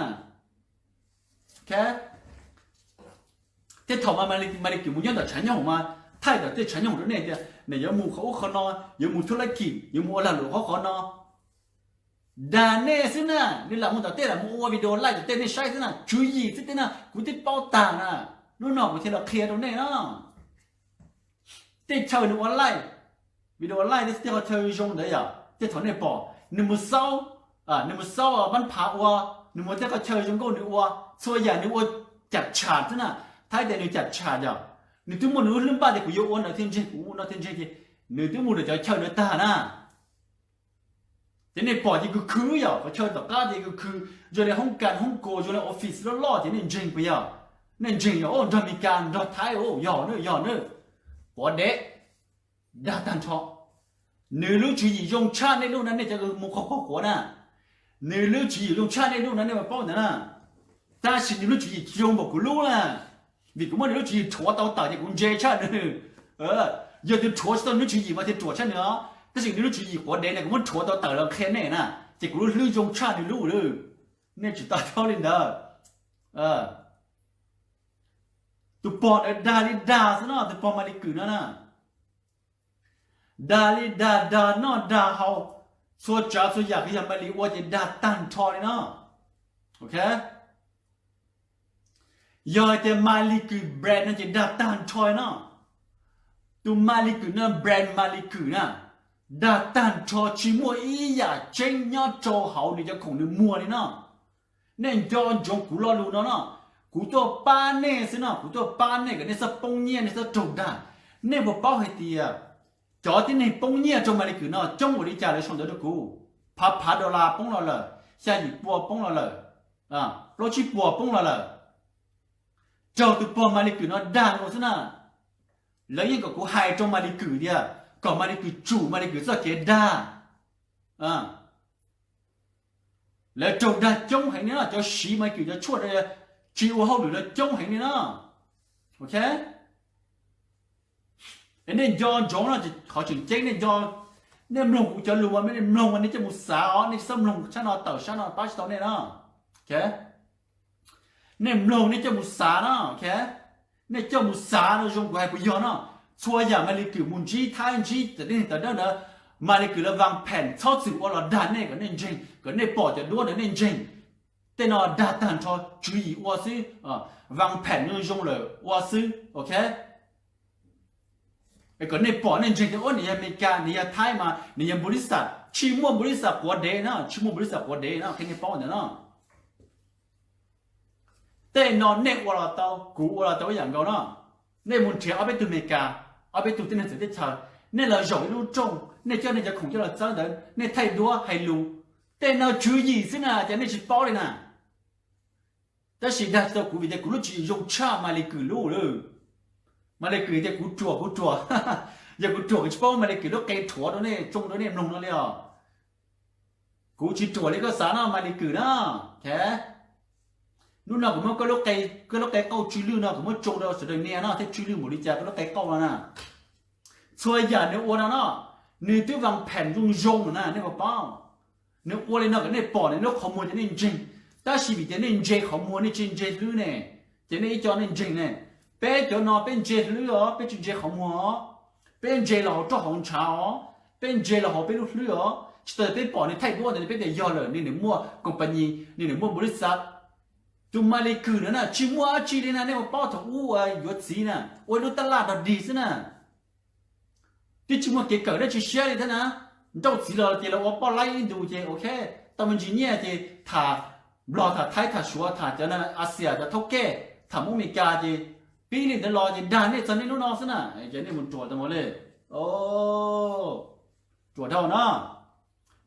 Tej thaum Malis Kwm mus nyob ntawm tshav nyooj mas thaij ntawm tej tshav nyooj rau nej tias nws yuav mus qhov ub qhov no, yuav mus thub lab kim, yuav mus ua lag luam qhov qhov no. Dag nej xwb na, nws lam mus tom tej lam mus ua video live tom tej nej saib xwb na, tswv yim xwb tej na, kuv twb paub tag na. Hnub no kuv thiaj los qhia rau nej na. Tej chaw nws ua live, video live, tej qhov chaw zoo ntawd yom, tej thaum nej pom nws mus xaub, nws mus xaub pab phav ua, nws mus tej qhov chaw zoo nkauj nws ua, txhua yam nws ua cam tsham xwb na. Thaib tias nws cam tsham yom, nws twb muaj nws lub hlwb npaj tias kuv yuav ua no thiaj ntseeg, kuv ua no thiaj ntseeg ces nws twb mus rau cov chaw ntawd tag na. Ces nej pom ces khwv khwv yom, qhov chaw tom qab ces khwv khwv, zoo li hoob kas hoob kas, zoo li office loj loj ces nej ntseeg puas yog? Nej ntseeg yog, nrog Meskas nrog Thaib, yog na, yog na. Quav dev, dag tag nrho. Nws lub tswv yim zoo tshaj nej lub na, nej cov mus qaug qaug quav na. Nws lub tswv yim zoo tshaj nej lub na, nej puas paub ntawd na. Tab sis nws lub tswv yim tsis zoo npaum kuv lub na, vim kuv muab nws lub tswv yim rhuav tau tawm ces kuv ntse tshaj nws. Yog tus rhuav tsis tau nws lub tswv yim mas thiaj ruam tshaj nws os, tab sis nws lub tswv yim quav dev na kuv muab rhuav tau tawm los qhia nej na, ces kuv lub hlwb zoo tshaj nws lub lawm. Nej tsis to taub li ntawd. Tus pog ntawd dag li dag xwb no, tus pog Malis Kwm no na. Dag li dag, dag noj dag haus, txhua tsav txhua yam kuj yog Malis ua ces dag tag nrho li no. Ok, yog hais tias Malis Kwm brand no ces dag tag nrho li no. Tus Malis Kwm no, brand Malis Kwm na, dag tag nrho, tsis muaj ib yam tseeb nyob rau hauv nws cov khoom nws muag li no. Nej nco ntsoov kuv lo lus no no, kuv tuaj pab nej xwb no, kuv tuaj pab nej kom nej txhob poob nyiaj, nej txhob raug dag. Nej puas paub hais tias cov tib neeg poob nyiaj rau Malis Kwm no coob npaum li cas lawv sau ntawv rau kuv? Phav phav dollar poob los lawm, xya yim pua poob los lawm, plaub tsib puas poob los lawm. Raug tus pog Malis Kwm no dag nkaus xwb na. Lawv yeej kom kuv hais rau Malis Kwm tias kom Malis Kwm tsum Malis Kwm txoj kev dag. Lawv raug dag coob heev li no, cov siv Malis Kwm cov tshuaj, tsis ua hauj lwm no coob heev li no. Ok, nej nco ntsoov no, qhov tseem ceeb nej nco, Nej mloog kuv cov lus mas nej mloog mas nej coj mus xav os, nej txhob mloog sab no tawm sab no pab tsis tau nej no. Nej mloog nej coj mus xav no. Nej coj mus xav no zoo kuv hais puas yog no. Txhua yam Malis Kwm mus ntsib Thaib ntsib tawm dej tawm dawb ntawd, Malis Kwm lawv vaas pheem txhob txwm ua los dag nej kom nej ntseeg, kom nej pom cov duab ntawd nej ntseeg. Tej no dag tag nrho, tswv yim ua xwb, vaas pheem zoo zoo lawm ua xwb, ok. Kom nej pom nej ntseeg tias ua nws yog Amelikas nws yog Thaib mas nws yog npulisas, tsis muaj npulisas quav dev no, tsis muaj npulisas quav dev no, qhia nej paub ntawm no. Tej no nej ua los tau, kuv ua los tau ib yam nkaus no. Nej mus nrhiav ob peb tug Amelikas, ob peb tug tib neeg txawv teb chaws, nej los zaum ib lub rooj, nej coj nej cov khoom coj los txawb ntawd, nej thaij duab hais lus. Tej no tswv yim xwb na, ces nej tsis paub li na. Tab sis dag tsis tau kuv vim tias kuv lub tswv yim zoo tshaj Malis Kwm lub lawm. Malis Kwm tias kuv ruam kuv ruam, yog kuv ruam kuv tsis paub Malis Kwm lub qe rhuav rau nej tsoo rau nej mloog no li os. Kuv tsis ruam li koj xav no Malis Kwm na. Hnub no kuv muab koj lub qe qauj tsw lwj no kuv muab tsoo rau sawv daws nias no thiab tsw lwj npaum li cas koj lub qe qauj no na. Txhua yam nws ua no no, nws twb vaas pheem zoo zoo na nej puas paub. Nws ua li no kom nej pom nws lub qhov muag ces nej ntseeg. Tab sis vim tias nej ntse qhov muag nej tsis ntse hlwb ne, ces nej ib co nej ntseeg ne. Peb cov no peb ntse hlwb os, peb tsis ntse qhov muag os. Peb ntse los hauv roj hauv ntshav os, peb ntse los hauv peb lub hlwb os. Tsis tas peb pom nws thaij duab ntawd peb tias yog lawm, nws nws muaj company, nws nws muaj npulisas. Tus Malis Kwm no na tsis muaj dab tsi li na, nej puas paub thaum ub yuav txiv na, ua ib lub tab laj dog dig xwb na. Twb tsis muaj kev kawm dab tsi siab li thiab na. Nrauj txiv los ces los ua poj laib ib ntus ces ok, tau me ntsis nyiaj ces tham Nplog tham Thaib tham Suav tham cov Axias cov thaub kej, tham Hmoob Meskas ces pib li ntawd los ces dag nej txog nej lub no xwb na. Ces nej mus ruam tau mus li, ruam dhau na.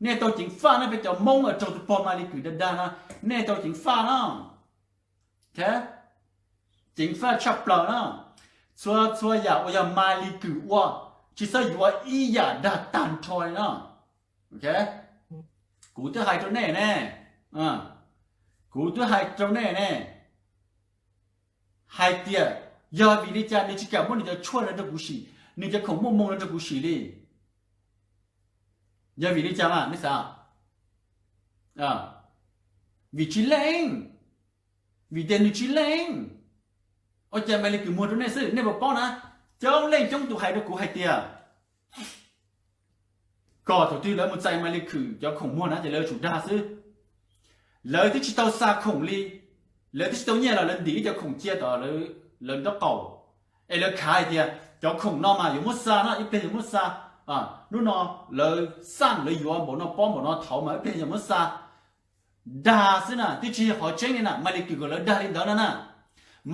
Nej tau ceev faj na, peb cov Hmoob raug tus pog Malis Kwm dag dag no, nej tau ceev faj na. Ceev faj tshaj plaws na. Txhua txhua yam uas yog Malis Kwm ua, tsis txhob yuav ib yam dag tag nrho li no. Kuv twb hais rau nej ne, kuv twb hais rau nej ne, hais tias yog vim li cas nws tsis kam muab nws cov tshuaj no rau kuv sim, nws cov khoom muaj moo no rau kuv sim li. Yog vim li cas mas nej xav? Vim tsis leej, vim tias nws tsis leej. Ua cas Malis Kwm muag rau nej xwb, nej puas paub na? Coob leej coob tus hais rau kuv hais tias kom thaum twg lawv mus txais Malis Kwm cov khoom muag na ces lawv tsum dag xwb. Lawv twb tsis tau xa khoom li, lawv twb tsis tau nyiaj los lawv ntim ib cov khoom cia tom lawv nraub qaum, es lawv khav hais tias cov khoom no mas yuav muab xa no, ib pliag yuav muab xa. Hnub no lawv xaj lawv yuav npaum no pob npaum no thaud mas ib pliag yuav muab xa. Dag xwb na, twb tsis yog qhov tseeb li na. Malis Kwm kom lawv dag li ntawd no na.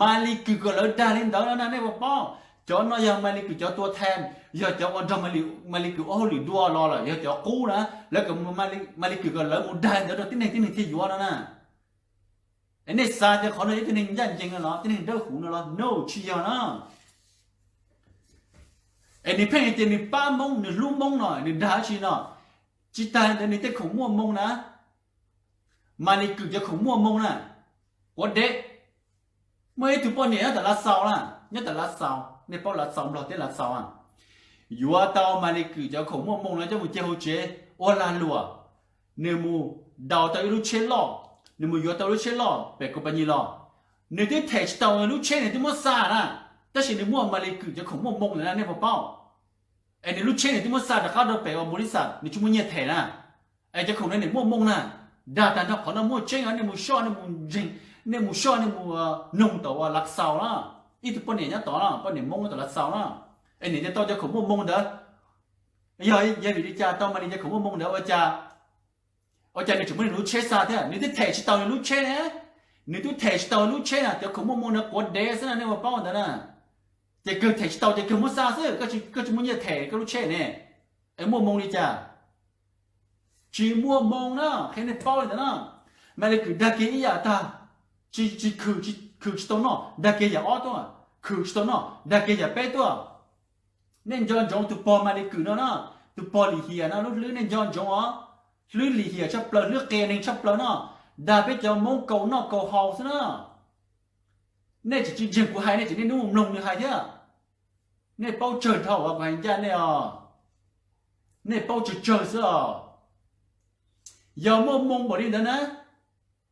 Malis Kwm kom lawv dag li ntawd no na, nej puas paub? Cov no yog Malis Kwm cov tua thee, yog cov uas nrog Malis Kwm ua hauj lwm dua los lawm, yog cov qub na. Lawv kom Malis Kwm kom lawv mus dag li ntawd rau tib neeg, tib neeg thiaj yuav no na. Es nej xav tias qhov no yog tib neeg ncaj ncees no los, tib neeg dawb huv no los? No, tsis yog na. Es nws pheej hais tias nws pab Hmoob, nws hlub Hmoob no, nws dag dab tsi no? Tsis tas li ntawd nws tej khoom muaj moo na, Malis Kwm cov khoom muaj moo na, quav dev. Muaj ib tug poj niam nyob tom Lav Xaus na, nyob tom Lav Xaus, nej paub Lav Xaus, Nplog teb Lav Xaus a, yuav tau Malis Kwm cov khoom muaj moo no coj mus cia hauv tsev ua lag luam. Nws mus daus tau ib lub tsheb loj, nws mus yuav tau lub tsheb loj pem company los, nws twb them tsis tau, lub tsheb nws twb muab xa na, tab sis nws muaj Malis Kwm cov khoom muaj moo ntawd na, nej puas paub? Es nws lub tsheb nws twb muab xa rov qab rau pem ua npau li xam, nws tsis muaj nyiaj them na. Es cov khoom no nws muaj moo na. Dag tag nrho qhov no muaj tseeb os, nej mus soj, nej mus ntseeg, nej mus soj, nej mus noog tom uas Lav Xaus na. Ib tug poj niam nyob tod na, poj niam Hmoob nyob tom Lav Xaus na. Es nws thiaj tau cov khoom muaj moo ntawd. Yog, yog vim li cas tau Malis cov khoom muaj moo ntawd ua cas, ua cas nws tseem muab nws lub tsheb xa thiab? Nws twb them tsis tau nws lub tsheb ne. Nws twb them tsis tau lub tsheb na, cov khoom muaj moo ntawd quav dev xwb na, nej puas paub ntawd na. Ces kawg them tsis tau ces kawg muab xa xwb, koj tsis muaj nyiaj them koj lub tsheb ne, es muaj moo li cas? Tsis muaj moo na, qhia nej paub li ntawd na. Malis Kwm dag kiag ib yam tag, tsis, tsis khwm, khwm tsis tau noj, dag kiag yam ob tuaj, khwm tsis tau noj, dag kiag yam peb tuaj. Nej nco ntsoov tus pog Malis Kwm no na, tus pog lim hiam no lub hlwb nej nco ntsoov os. Hlwb lim hiam tshaj plaws, hlwb qias neeg tshaj plaws no, dag peb cov Hmoob kaus noj kaus haus xwb na. Nej tseem tsis ntseeg kuv hais, nej tseem niaj hnub mus mloog nws hais thiab. Nej paub tsawg dhau uas kuv hais ncaj nej os. Nej paub tsawg tsawg xwb os. Yog muaj moo npaum li ntawd na,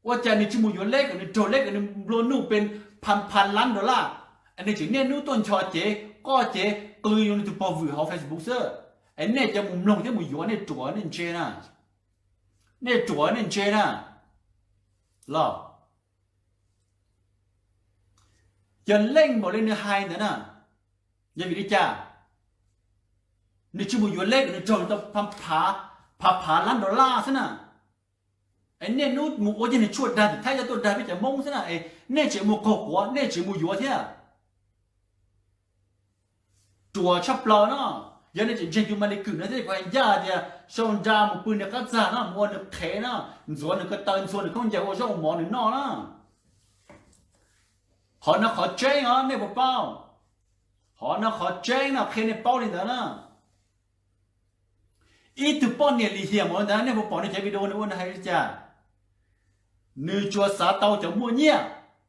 ua cas nws tsis mus yuav leb kom nws raug leb kom nws nplua nuj pes pha pha lab dollar? Nws tseem niaj hnub tuaj ncho cev qoj cev qw rau nws tus pog vwm hauv Facebook xwb. Es nej cov mus mloog thiab mus yuav nej ruam nej ntse na. Nej ruam nej ntse na. Los, yog leej npaum li nws hais ntawd na, yog vim li cas nws tsis mus yuav leb kom nws raug tau pha pha lab dollar xwb na? Es niaj hnub mus ua cov neeg tshuaj dag tim Thaib coj tuaj dag peb cov Hmoob xwb na, es nej tseem mus qaug quav nej tseem mus yuav thiab. Ruam tshaj plaws no. Yog nej tseem ntseeg tus Maly Küm no thiab kuv hais ncaj tias sau nra mus pw nws qab txag no, mus ua nws qhev no, ntxuav nws ko taw ntxhua nws khaub ncaws ua zaub ua mov nws noj na. Qhov no qhov tseeb os nej puas paub? Qhov no qhov tseeb no qhia nej paub li ntawd na. Ib tug poj niam lim hiam npaum li ntawd nej puas pom nws cov video nws ua nws hais li cas? Nws tsuas xav tau cov muaj nyiaj.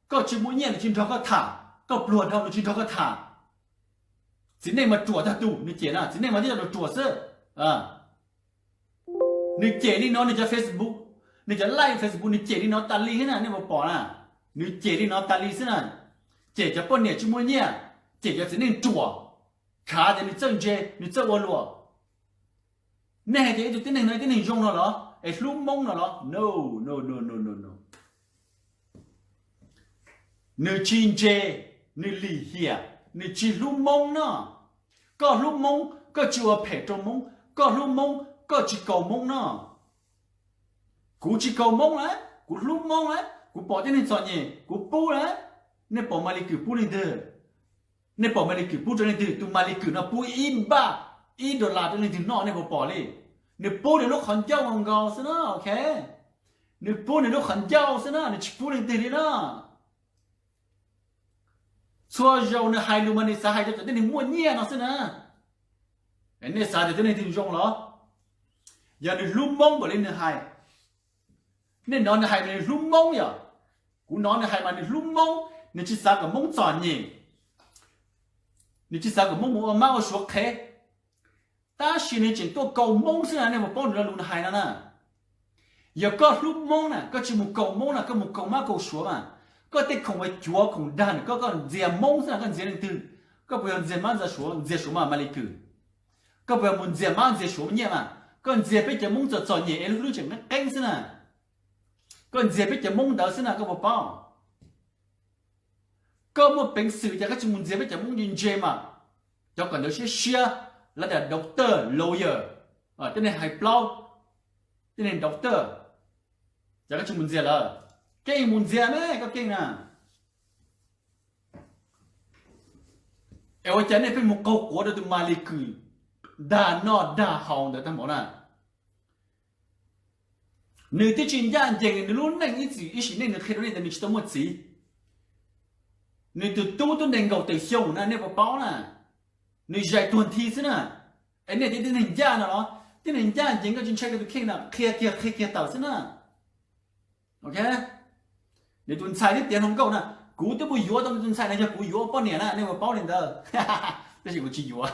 Koj tsis muaj nyiaj nws tsis nrog koj tham, koj pluag dhau nws tsis nrog koj tham. Txiv neej mas ruam tag tus nws cem na, txiv neej mas tib co ruam ruam xwb. Nws cem li no nws cov Facebook, nws cov live Facebook nws cem li no tas li xwb na nej puas pom na. Nws cem li no tas li xwb na. Cem cov poj niam tsis muaj nyiaj, cem cov txiv neej ruam, khav tias nws txawj ntse nws txawj ua luam. Nej hais tias ib tug tib neeg no tib neeg zoo no los es hlub Hmoob no los? No, no, no, no, no, no. Nws tsis ntse, nws lim hiam, nws tsis hlub Hmoob no. Koj hlub Hmoob koj tsis ua phem rau Hmoob, koj hlub Hmoob koj tsis kaus Hmoob no. Kuv tsis kaus Hmoob na, kuv hlub Hmoob na, kuv pom tib neeg txom nyem kuv pub na. Nej pom Maly Küm pub leej twg? Nej pom Maly Küm pub rau leej twg? Tus Maly Küm no pub ib npaj ib dollar rau leej twg noj nej puas pom li? Nws pub nws lub qhov ncauj nkaus xwb na, ok. Nws pub nws lub qhov ncauj xwb na, nws tsis pub leej twg li na. Txhua zaus nws hais lus mas nws xav hais rau cov tib neeg muaj nyiaj no xwb na. Nej xav tias tib neeg twg zoo los? Yog nws hlub Hmoob npaum li nws hais, nej hnov nws hais mas nws hlub Hmoob yom? Kuv hnov nws hais mas nws hlub Hmoob, nws tsis xav kom Hmoob txom nyem, nws tsis xav kom Hmoob mus ua mab ua suav qhev. Tab sis nws tseem tuaj kaus Hmoob xwb na, nej puas paub nws lo lus nws hais no na? Yog koj hlub Hmoob na koj tsis mus kaus Hmoob na, koj mus kaus mab kaus suav mas. Koj tej khoom uas cuav khoom dag nws, koj koj ntxias Hmoob xwb na, koj ntxias leej twg? Koj puas yog ntxias mab ntxias suav, ntxias suav mas Maly Küm? Koj puas yog mus ntxias mab ntxias suav nyiaj mas? Koj ntxias peb cov Hmoob txom txom nyem es lub hlwb tseem qeeb qeeb xwb na. Koj ntxias peb cov Hmoob ntawd xwb na, koj puas paub? Koj muaj peev xwm cas koj tsis mus ntxias peb cov Hmoob ntse ntse mas? Cov kawm ntawv siab siab, lawv tias doctor, lawyer, tej neeg hais plaub, tej neeg doctor, cas koj tsis mus ntxias lawv? Keej mus ntxias me, koj keej na. Es ua cas nej pheej mus qaug quav rau tus Maly Küm dag noj dag haus ntawd tag npaum na? Nws twb tsis ncaj ncees, nws lub neej ib txwm ib sim neej nws qhia rau nej tias nws tsis tau muaj txiv. Nws tus tub twb nees nkaum tawm xyoo na, nej puas paub na? Nws zais tuag nthi xwb na. Es nej tias tib neeg ncaj no los? Tib neeg ncaj ncees koj tsis ntshai koj tus kheej na, qhia kiag qhia kiag tawm xwb na. Ok, nws tus ntxhais twb tiav hluas nkauj na, kuv twb mus yuav tau nws tus ntxhais na, yog kuv yuav ua poj niam na nej puas paub li ntawd? Tab sis kuv tsis yuav,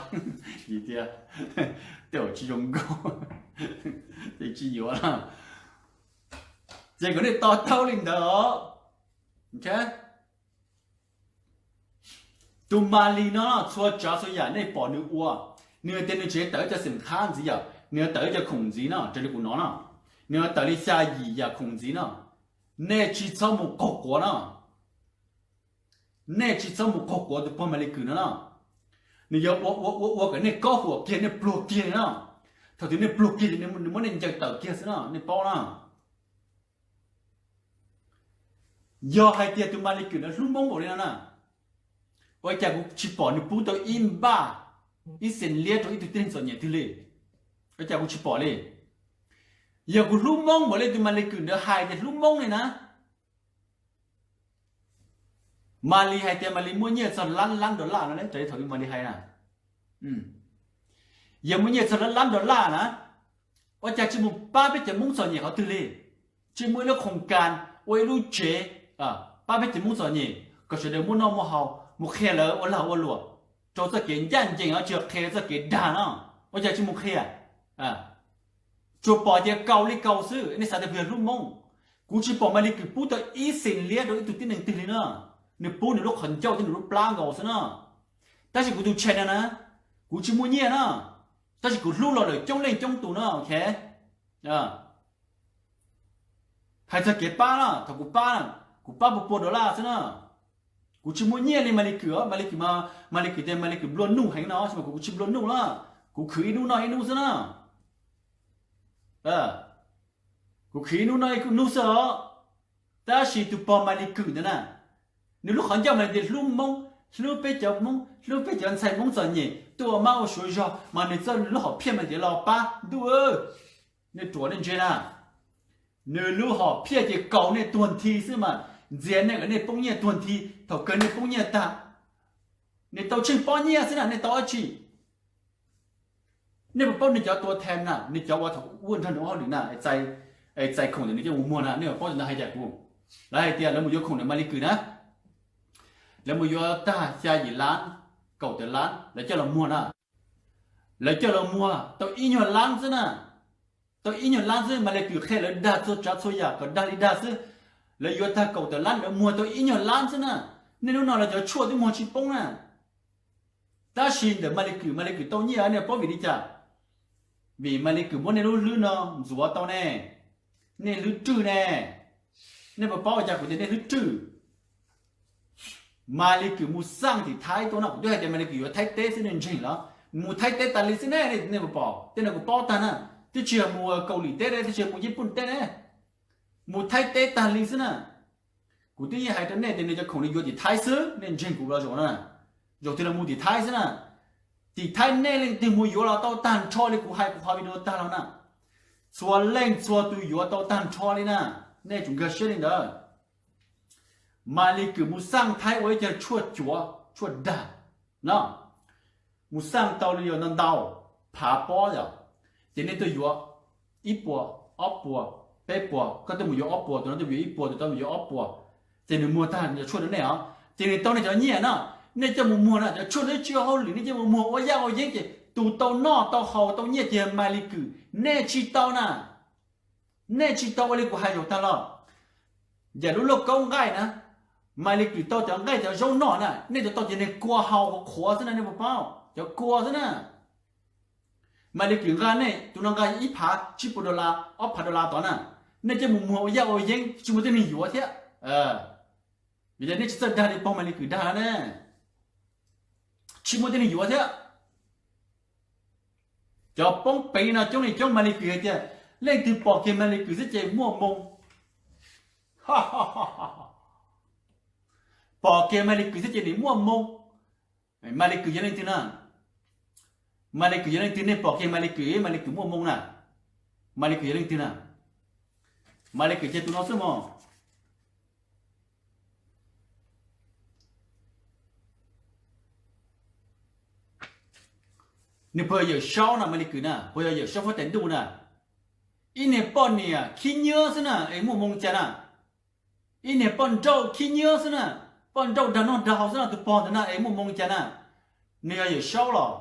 vim tias tej zaum tsis zoo nkauj, ces tsis yuav na. Ces kom nej to taub li ntawd os. Tus Maly no txhua tsav txhua yam nej pom nws ua, nws tias nws tseem tawm cov xeem qhab ntxiv yom, nws tawm cov khoom ntxiv no raws li kuv hnov no, nws tawm li xya yim yam khoom ntxiv no. Nej tsis txhob mus qaug quav no. Nej tsis txhob mus qaug quav tus pog Maly Küm no no. Nws yog ua ua ua ua kom nej kob huam kiag, nej pluag kiag li no. Thaum twg nej pluag kiag ces nws muab nej ncaws tawm kiag xwb no, nej paub na. Yog hais tias tus Maly Küm no hlub Hmoob npaum li no na, ua cas kuv tsis pom nws pub tau ib npaj, ib xees liab rau ib tug tib neeg txom nyem twg li? Ua cas kuv tsis pom li? Yog kuv hlub Hmoob npaum li tus Maly Küm ntawd hais tias hlub Hmoob li na, Maly hais tias Maly muaj nyiaj txog lab lab dollar no, raws li thaum Maly hais na, yog muaj nyiaj txog lab lab dollar na, ua cas tsis mus pab peb cov Hmoob txom nyem qhov twg li? Tsis muaj ib lub khoom kas, ua ib lub tsev pab peb cov Hmoob txom nyem kom sawv daws muaj noj muaj haus, mus qhia lawv ua lag ua luam rau txoj kev ncaj ncees, tsis yog qhia txoj kev dag no. Ua cas tsis mus qhia? Tsuas pom tias kaus li kaus xwb, nej xav tias kuv yog hlub Hmoob. Kuv tsis pom Maly Kue pub tau ib xees liab rau ib tug tib neeg twg li na. Nws pub nws lub qhov ncauj thiab nws lub plab nkaus xwb na. Tab sis kuv tus channel na, kuv tsis muaj nyiaj na, tab sis kuv hlub los lawm coob leej coob tus na, ok. Hais txog kev pab na, thaum kuv pab na, kuv pab pua pua dollar xwb na. Kuv tsis muaj nyiaj li Maly Kue, Maly Kue, Maly Kue tias Maly Kue nplua nuj heev no, tab sis mas kuv tsis nplua nuj na, kuv khwv ib hnub noj ib hnub xwb na. Kuv khwv ib hnub noj ib hnub xwb os. Tab sis tus pog Maly Kue ntawd na, nws lub qhov ncauj mas tias hlub Hmoob, hlub peb cov Hmoob, hlub peb cov ntxhais Hmoob txom nyem tuaj ua mab ua suav zog, mas nws txawj lub hom phiaj mas tias los pab ntuj, nej ruam nej ntse na. Nws lub hom phiaj ces kaus nej tuag nthi xwb mas, ntxias nej kom nej poob nyiaj tuag nthi, thaum kawg nej poob nyiaj tag. Nws tau tsheej pob nyiaj xwb na, nej tau dab tsi? Nej puas paub nws cov tua them na, nws cov uas thaum ua nrog nws ua hauj lwm na, txais khoom ntawm nws coj mus muag na, nej puas paub cov ntawd hais cas kuv? Lawv hais tias lawv mus yuav khoom ntawm Maly Kue na, lawv mus yuav tag xya yim lab, kaum tawm lab, lawv coj los muag na. Lawv coj los muag tau ib nyuag lab xwb na, tau ib nyuag lab xwb, Maly Kue qhia lawv dag txhua tsav txhua yam kom dag li dag xwb. Lawv yuav tag kaum tawm lab, lawv muag tau ib nyuag lab xwb na. Nej hnub no lawv cov tshuaj twb muag tsis poob na. Tab sis ntawm Maly Kue, Maly Kue tau nyiaj nej paub vim li cas? Vim Maly Kue muab nej lub hlwb no ntxuav tau ne. Nej hlwb rwj ne. Nej puas paub ua cas kuv tias nej hlwb rwj? Maly Kue mus xaj tim Thaib tuaj no, kuv twb hais tias Maly Kue yuav Thaib teb xwb, nej ntseeg los? Mus Thaib teb tag li xwb ne, nej puas pom? Tej no kuv paub tag na, twb tsis yog mus Kaus Lim teb, twb tsis yog mus Yij Pun teb ne, mus Thaib teb tag li xwb na. Kuv twb yeej hais rau nej tias nws cov khoom nws yuav tim Thaib xwb, nej ntseeg kuv los zaum na, zaum twg los mus tim Thaib xwb na. Tim Thaib nej leej twg mus yuav los tau tag nrho li kuv hais kuv qhov video tag los na. Txhua leej txhua tus yuav tau tag nrho li na, nej tsum nkag siab li ntawd. Maly Kue mus xaj Thaib ua ib co tshuaj cuav tshuaj dag no, mus xaj tau li yog ntau ntau phav pob yom, ces nej tuaj yuav ib puas, ob puas, peb puas, koj tuaj mus yuav ob puas, tus no tuaj mus yuav ib puas, tus no mus yuav ob puas, ces nws muag tag cov tshuaj rau nej os, ces nws tau nej cov nyiaj na. Nej coj mus muag na, cov tshuaj twb tsis ua hauj lwm nej coj mus muag ua yaj ua yeeb ces tus tau noj tau haus tau nyiaj ces Maly Kue, nej tsis tau na. Nej tsis tau ua li kuv hais zaum tag los. Yam lub lauj kaub nqaij na, Maly Kue tau cov nqaij cov zaub noj na, nej cov tau ces nej kua haus qhuav xwb na, nej puas paub? Cov kua xwb na. Maly Kue nqa nej, tus no nqa ib phav tsib puas dollar, ob phav dollar tod na, nej coj mus muag ua yaj ua yeeb tsis muaj tej neeg yuav thiab. Vim tias nej tsis txawj dag li pog Maly Kue dag na, tsis muaj tej neeg yuav thiab. Cov poob peev no coob li coob, Maly Kue hais tias leej twg pom kiag Maly Kue xwb ces muaj moo. Pom kiag Maly Kue xwb ces nws muaj moo. Maly Kue yog leej twg na? Maly Kue yog leej twg? Nej pom kiag Maly Kue, Maly Kue muaj moo na. Maly Kue yog leej twg na? Maly Kue ces tus no xwb mog. Nws puas yog Yawm Saub na, Maly Kue na, puas yog Yawm Saub Fab Tais Ntuj na? Ib niag poj niam khib nyiab xwb na es muaj moo cas na? Ib niag poj nrauj khib nyiab xwb na, poj nrauj dag noj dag haus xwb no, tus pog ntawd na es muaj moo cas na? Nws yog Yawm Saub los?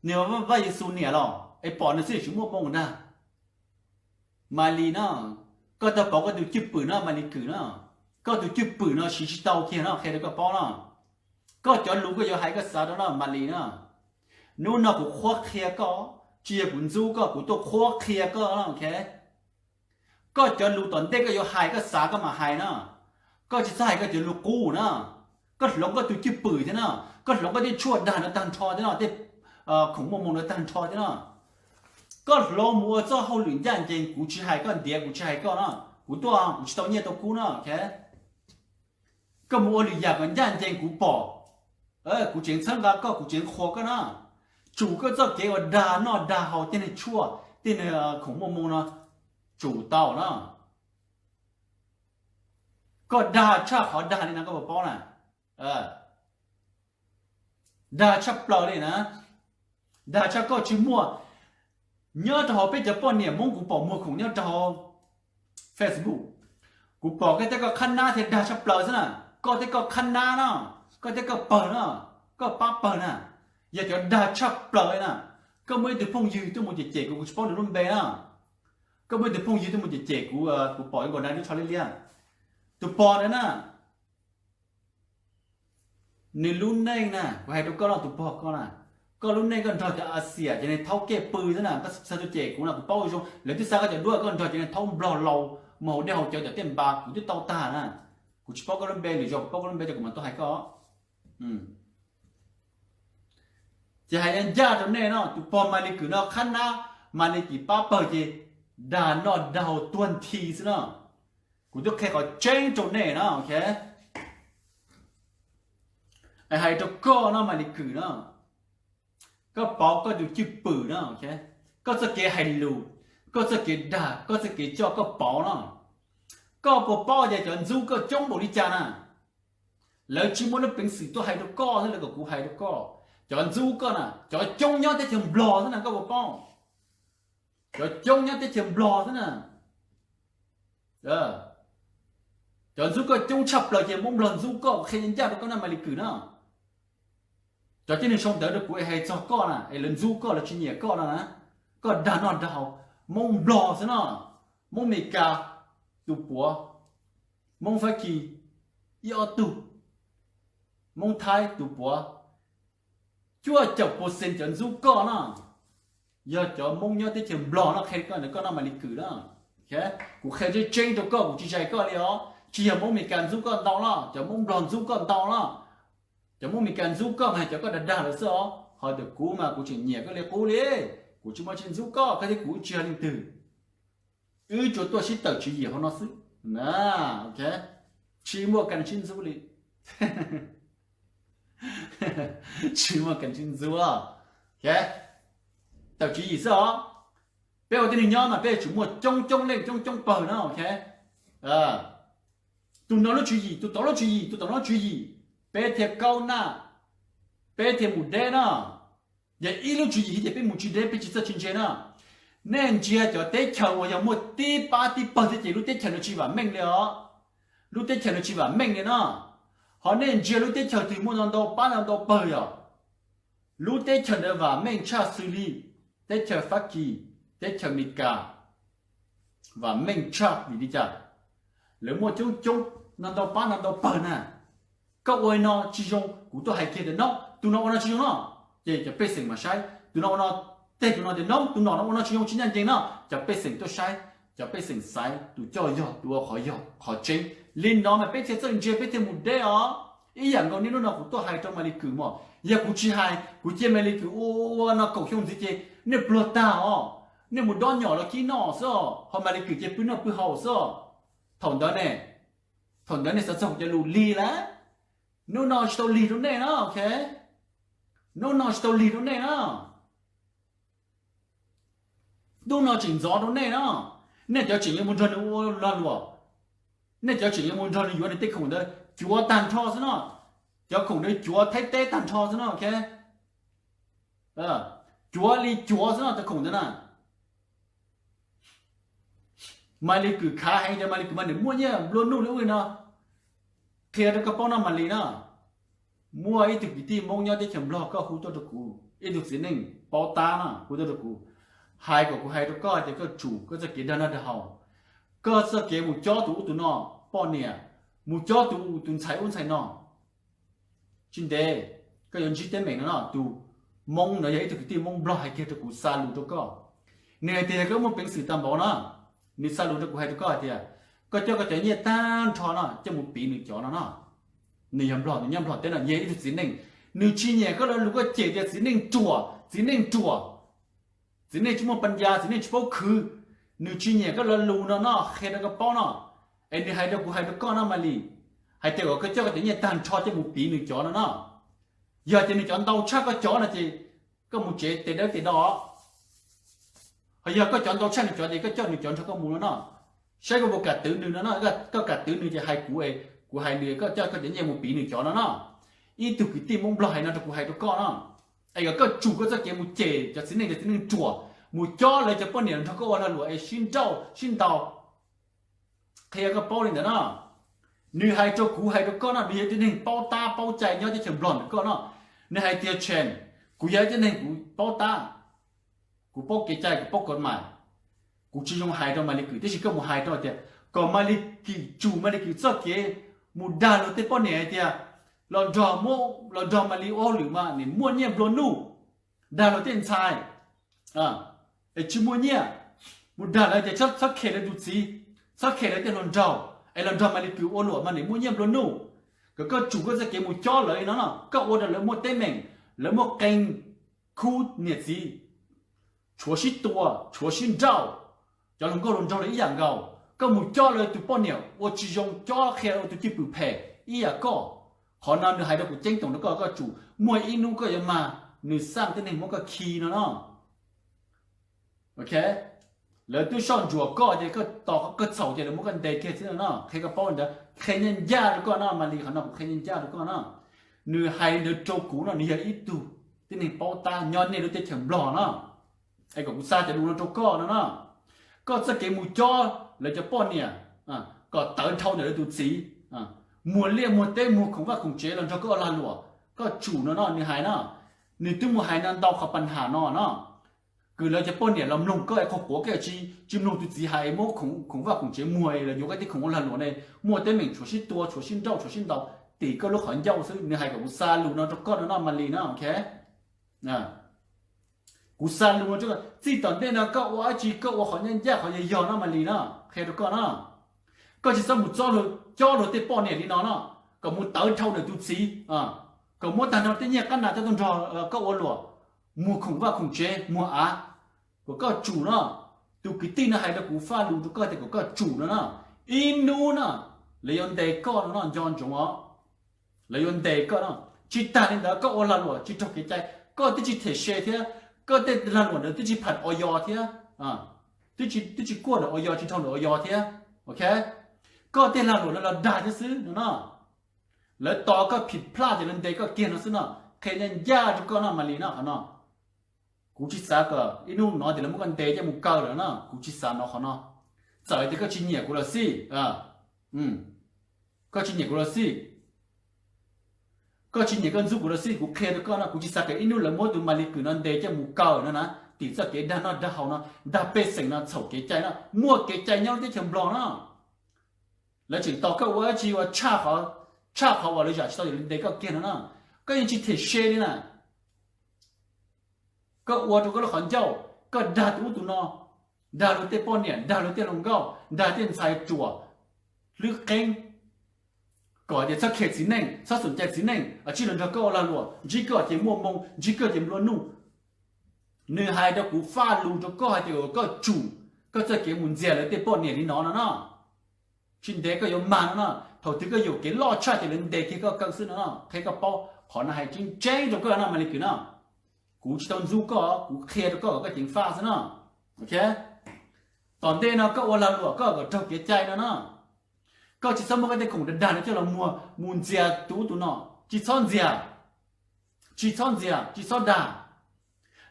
Nws yog Vaj Yexus niam los es pom nws xwb tsis muaj moo ntag. Maly na, koj tau pom koj tus cwj pwm na, Maly Kue na. Koj tus cwj pwm no siv tsis tau kiag no, qhia rau koj paub na. Koj cov lus koj yuav hais koj xav rau na, Maly na. Hnub no kuv qhuab qhia koj, tsis yog kuv ntxub koj, kuv tuaj qhuab qhia koj, ok. Koj cov lus tom ntej koj yuav hais koj xav koj mam hais na. Koj tsis txhob hais koj cov lus qub na. Koj hloov koj tus cwj pwm thiab na, koj hloov koj tej tshuaj dag no tag nrho thiab no, tej khoom muaj moo no tag nrho thiab no. Koj hloov mus ua txoj hauj lwm ncaj ncees, kuv tsis hais koj ntiav, kuv tsis hais koj na. Kuv tuaj kuv tsis tau nyiaj tau kub na, ok. Koj mus ua lwm yam kom ncaj ncees kuv pom, kuv tseem txhawb nqa koj, kuv tseem qhuas koj na. Tsum koj txoj kev uas dag noj dag haus tej neeg tshuaj, tej neeg khoom muaj moo no, tsum tau na. Koj dag tshaj qhov dag li no koj puas paub na? Dag tshaj plaws li na. Dag tshaj koj tsis muaj. Nyob rau hauv peb cov poj niam Hmoob kuv pom muag khoom nyob rau hauv Facebook, kuv pom koj tej koj qhab nab thiaj dag tshaj plaws xwb na. Koj tej koj qhab nab no, koj tej koj pawg no, koj pab pawg na, yog cov dag tshaj plaws li na. Koj muaj ib tug phooj ywg tuaj mus cem cem kuv, kuv tsis paub nws lub npe na. Koj muaj ib tug phooj ywg tuaj mus cem cem kuv, kuv pom nkaus na, nws tsho liab liab. Tus pog ntawd na, nws lub neej na, kuv hais rau koj no, tus pog koj na, koj lub neej koj nrog cov Axias ces nws thaub kej pw xwb na, koj txhob tuaj cem kuv no, kuv paub zoo, lawv twb xa koj cov duab, koj nrog cov neeg thaub nplog laus mus haus dej haus cawv tom tej npas, kuv twb tau tag na. Kuv tsis paub koj lub npe, lwm zaus kuv paub koj lub npe ces kuv mam tuaj hais koj. Ces hais ncaj rau nej no, tus pog Malis Kwm no qhab nab, Malis Kwm pab pawg ces dag noj dag haus tuag nthi xwb no. Kuv twb qhia qhov tseeb rau nej no, ok. Hais rau koj no Malis Kwm no, koj pauv koj tus cwj pwm no, ok. Koj txoj kev hais lus, koj txoj kev dag, koj txoj kev coj, koj pauv no. Koj puas paub tias cov ntxub koj coob npaum li cas na? Lawv tsis muaj lub peev xwm tuaj hais rau koj thiab, lawv kom kuv hais rau koj. Cov ntxub koj na, cov coob nyob teb chaws Nplog xwb na, koj puas paub? Cov coob nyob teb chaws Nplog xwb na. Cov ntxub koj coob tshaj plaws ces Hmoob Nplog ntxub koj, qhia ncaj rau koj na Malis Kwm na. Cov tib neeg sau ntawv rau kuv es hais txog koj na, es lawv ntxub koj, lawv tsis nyiam koj no na, koj dag noj dag haus, Hmoob Nplog xwb no, Hmoob Meskas tus puav, Hmoob Fab Kis ib ob tug, Hmoob Thaib tus puav, cuaj caum percent cov ntxub koj no yog cov Hmoob nyob teb chaws Nplog no, qhia koj ntawm koj no Malis Kwm na. Kuv qhia tseeb tseeb rau koj, kuv tsis zais koj li os. Tsis yog Hmoob Meskas ntxub koj ntau los, cov Hmoob Nplog ntxub koj ntau los. Cov Hmoob Meskas ntxub koj mas cov koj dag dag lawm xwb os, ho ntawm kuv mas kuv tseem nyiam koj li qub li. Kuv tsis muaj tsis ntxub koj, koj thiab kuv tsis yog leej twg. Wb tsuas tuaj sib tawm tswv yim hauv no xwb na, ok. Tsis muaj kas sib ntxub li. Tsis muaj kas sib ntxub. Tawm tswv yim xwb os. Peb ua tib neeg nyob mas peb yuav tsum muaj coob coob leej coob coob pawg na, ok. Tus no lub tswv yim, tus tod lub tswv yim, tus tod lub tswv yim, peb thiaj kaub na, peb thiaj mus deb na. Yog ib lub tswv yim thiab ces peb mus tsis deb, peb tsis txawj tsis ntse na. Nej ntsia cov teb chaws uas yog muaj tib pab tib pawg thiab ces lub teb chaws no tsis vam meej li os. Lub teb chaws no tsis vam meej li no. Ho nej ntsia lub teb chaws twg muaj ntau ntau pab ntau ntau pawg yog lub teb chaws ntawd vam meej tshaj xws li teb chaws Fab Kis, teb chaws Amelikas, vam meej tshaj vim li cas? Lawv muaj coob coob, ntau ntau pab ntau ntau pawg na. Koj ua li no tsis zoo, kuv tuaj hais kiag tias no, tus no ua no tsis zoo no, ces cov pej xeem mam saib. Tus no ua no, tej tus no tias no, tus no no ua no tsis zoo tsis ncaj ncees no, cov pej xeem tuaj saib, cov pej xeem xaiv tus coj yog, tus ua qhov yog qhov tseeb. Li no mas peb thiaj txawj ntse, peb thiaj mus deb os. Ib yam nkaus niaj hnub no kuv tuaj hais rau Malis Kwm mas, yog kuv tsis hais, kuv cia Malis Kwm ua ua no kaum xyoo ntxiv ces nej pluag tag os, nej mus dob nyom los kib noj xwb os, ho Malis Kwm ces pw noj pw haus xwb os. Thaum ntawd ne, thaum ntawd nej xav txog kuv cov lus lig lawm. Hnub no tsis tau lig rau nej na, ok. Hnub no tsis tau lig rau nej na. Hnub no tseem ntxov rau nej na. Nej cov tseem yuav mus nrog nws ua lag luam, nej cov tseem yuav mus nrog nws yuav nws tej khoom ntawd cuav tag nrho xwb no. Cov khoom ntawd cuav Thaib teb tag nrho xwb no, ok. Cuav li cuav xwb no cov khoom ntawd na. Malis Kwm khav heev ces Malis Kwm mas nws muaj nyiaj nplua nuj li ub li no. Qhia rau koj paub no Malis na, muaj ib tug kwv tij Hmoob nyob teb chaws Nplog koj hu tuaj rau kuv, ib tug txiv neej paub tab no hu tuaj rau kuv, hais kom kuv hais rau koj tias koj tsum koj txoj kev dag noj dag haus, koj txoj kev mus cob tus ub tus no poj niam, mus cob tus ub tus ntxhais ub ntxhais no. Tsis ntev koj yuav ntsib teeb meem no no. Tus Hmoob no yog ib tug kwv tij Hmoob Nplog hais kiag rau kuv, xa lus rau koj. Nws hais tias yog koj muaj peev xwm tag npaum no, nws xa lus rau kuv hais rau koj hais tias koj coj koj cov nyiaj tag nrho no coj mus piv nws cov no no. Nws yog Nplog, nws nyob Nplog teb no, yog ib tug txiv neej, nws tsis nyiam koj lo lus, koj cem tias txiv neej ruam, txiv neej ruam, txiv neej tsis muaj pas yas, txiv neej tsis paub khwv. Nws tsis nyiam koj lo lus no no, qhia rau koj paub no. Es nws hais rau kuv hais rau koj no Malis, hais tias kom koj coj koj cov nyiaj tag nrho coj mus piv nws cov no no. Yog tias nws cov ntau tshaj koj cov no ces koj mus tsev tes dawb tes do. Ho yog koj cov ntau tshaj nws cov ces koj coj nws cov nrog koj mus no no. Saib koj puas kam twv nws no no, koj kam twv nws ces hais kuv, kuv hais nws koj coj koj cov nyiaj mus piv nws cov no no. Ib tug kwv tij Hmoob Nplog hais no rau kuv hais rau koj no. Es kom koj tsum koj txoj kev mus cem cov txiv neej, cov txiv neej ruam, mus cob lawv cov poj niam nrog koj ua lag luam es sib nrauj sib ntaus. Qhia koj paub li ntawd no. Nws hais rau kuv hais rau koj no, nws yog tib neeg paub tab paub cai nyob teb chaws Nplog ntawm koj no. Nws hais tias Tseem, kuv yog tib neeg kuv paub tab, Kuv paub kev cai, kuv paub kod mais. Kuv tsis zoo hais rau Malis Kwm, tab sis koj mus hais rau tias kom Malis Kwm tsum Malis Kwm txoj kev mus dag luag tej poj niam hais tias los nrog, los nrog Malis ua hauj lwm mas nim muaj nyiaj nplua nuj, dag luag tej ntxhais es tsis muaj nyiaj, mus dag lawv tias txhob khes lawv tus txiv, txhob khes lawv tej hluas nraug, es los nrog Malis Kwm ua luam mas nim muaj nyiaj nplua nuj. Kom koj tsum koj txoj kev mus cob lawv li no no, koj ua rau lawv muaj teeb meem, lawv muaj qee khub niam txiv tshuav sib tua, tshuav sib nrauj, cov hluas nkauj hluas nraug los ib yam nkaus. Koj mus cob lawv tus poj niam ua tsis zoo, cob qhia ua tus cwj pwm phem ib yam koj. Qhov no nws hais rau kuv ceeb toom rau koj, koj tsum, muaj ib hnub koj yuav mag nws xaj tib neeg muab koj khi no no. Lawv twb soj ntsuam koj ces koj tos koj txhaum ces lawv muab koj ntes kiag xwb no no. Qhia koj paub ntawd, qhia ncaj ncaj rau koj no, Malis, qhov no kuv qhia ncaj ncaj rau koj no. Nws hais li ntawd rau kuv no, nws yog ib tug tib neeg paub tab nyob nej lub teb chaws Nplog no. Es kom kuv xa cov lus no rau koj no no. Koj txoj kev mus cob lawv cov poj niam kom tawv dhau ntawm lawv tus txiv, muag liaj muag teb, muag khoom vaj khoom tsev los nrog koj ua lag luam, koj tsum no no, nws hais na. Nws twb mus hais no ntau qhov pas nham no no. Kws lawv cov poj niam los mloog koj es qhuas quav koj tsis mloog tus txiv hais es muab khoom vaj khoom tsev muag es los yuav koj tej khoom ua lag luam ne, muaj teeb meem tshuav sib tua, tshuav sib nrauj, tshuav sib ntaus tim koj lub qhov ncauj xwb. Nws hais kom kuv xa lus no rau koj no no, Malis no. Kuv xa lus no, txij tom ntej no koj ua dab tsi koj ua qhov ncaj ncaj qhov yog yog no, Malis no, qhia rau koj no. Koj tsis txhob mus cob luag tej poj niam li no no, kom mus tawv dhau ntawm tus txiv, kom muab tag nrho tej nyiaj qab nas coj tuaj nrog koj ua luam, muag khoom vaj khoom tsev, muag av, kom koj tsum no. Tus kwv tij no hais rau kuv, faj lus rau koj tias kom koj tsum no no. Ib hnub no lawv yuav ntes koj no no, nco ntsoov os. Lawv yuav ntes koj no. Tsis tas li ntawd, koj ua lag luam tsis raug kev cai, koj twb tsis them se thiab, koj tej lag luam ntawd twb tsis pham ua yos thiab, twb tsis kuaj ntawm ua yos, tsis raug ntawm ua yos thiab. Koj tej lag luam no los dag thiab xwb no no. Lawv tos koj phim plaj ces lawv ntes koj kiag no xwb no. Qhia ncaj ncaj rau koj no, Malis no, qhov no kuv tsis xav kom ib hnub no tias lawv muab koj ntes coj mus kaw lawm no, kuv tsis xav no qhov no. Txawm tias koj tsis nyiam kuv los xij, koj tsis nyiam kuv los xij, koj tsis nyiam koj ntxub kuv los xij, kuv qhia rau koj no, kuv tsis xav kom ib hnub lawv muab tus Malis Kwm no ntes coj mus kaw no na, tim txoj kev dag noj dag haus no, dag pej xeem no, txhaum kev cai no, muaj kev cai nyob lub teb chaws Nplog no. Lawv tseem tos koj ua dab tsi ua tshaj qhov uas lawv zam tsis tau, lawv ntes koj kiag no na. Koj yeej tsis them se li na. Koj ua rau koj lub qhov ncauj, koj dag tus ub tus no, dag luag tej poj niam, dag luag tej hluas nkauj, dag tej ntxhais ruam hlwb qeeb, kom tias txhob khes txiv neej, txhob xom cai txiv neej, tsij los nrog koj ua lag luam, ntsib koj ces muaj moo, ntsib koj ces nplua nuj. Nws hais rau kuv, faj lus rau koj hais tias koj tsum koj txoj kev mus ntxias lawv tej poj niam li no no no. Tsis ntev koj yuav mag no no, thaum twg koj yuam kev loj tshaj ces lawv ntes kiag koj kaw xwb no no, qhia koj paub. Qhov no hais tseeb tseeb rau koj no, Malis Kwm no. Kuv tsis tau ntxub koj, kuv qhia rau koj kom koj ceev faj xwb no. Tom ntej no koj ua lag luam koj kom raug kev cai no no. Koj tsis txhob muab koj tej khoom dag dag no coj los muag mus ntxias tus ub tus no. Tsis txhob ntxias, tsis txhob ntxias, tsis txhob dag.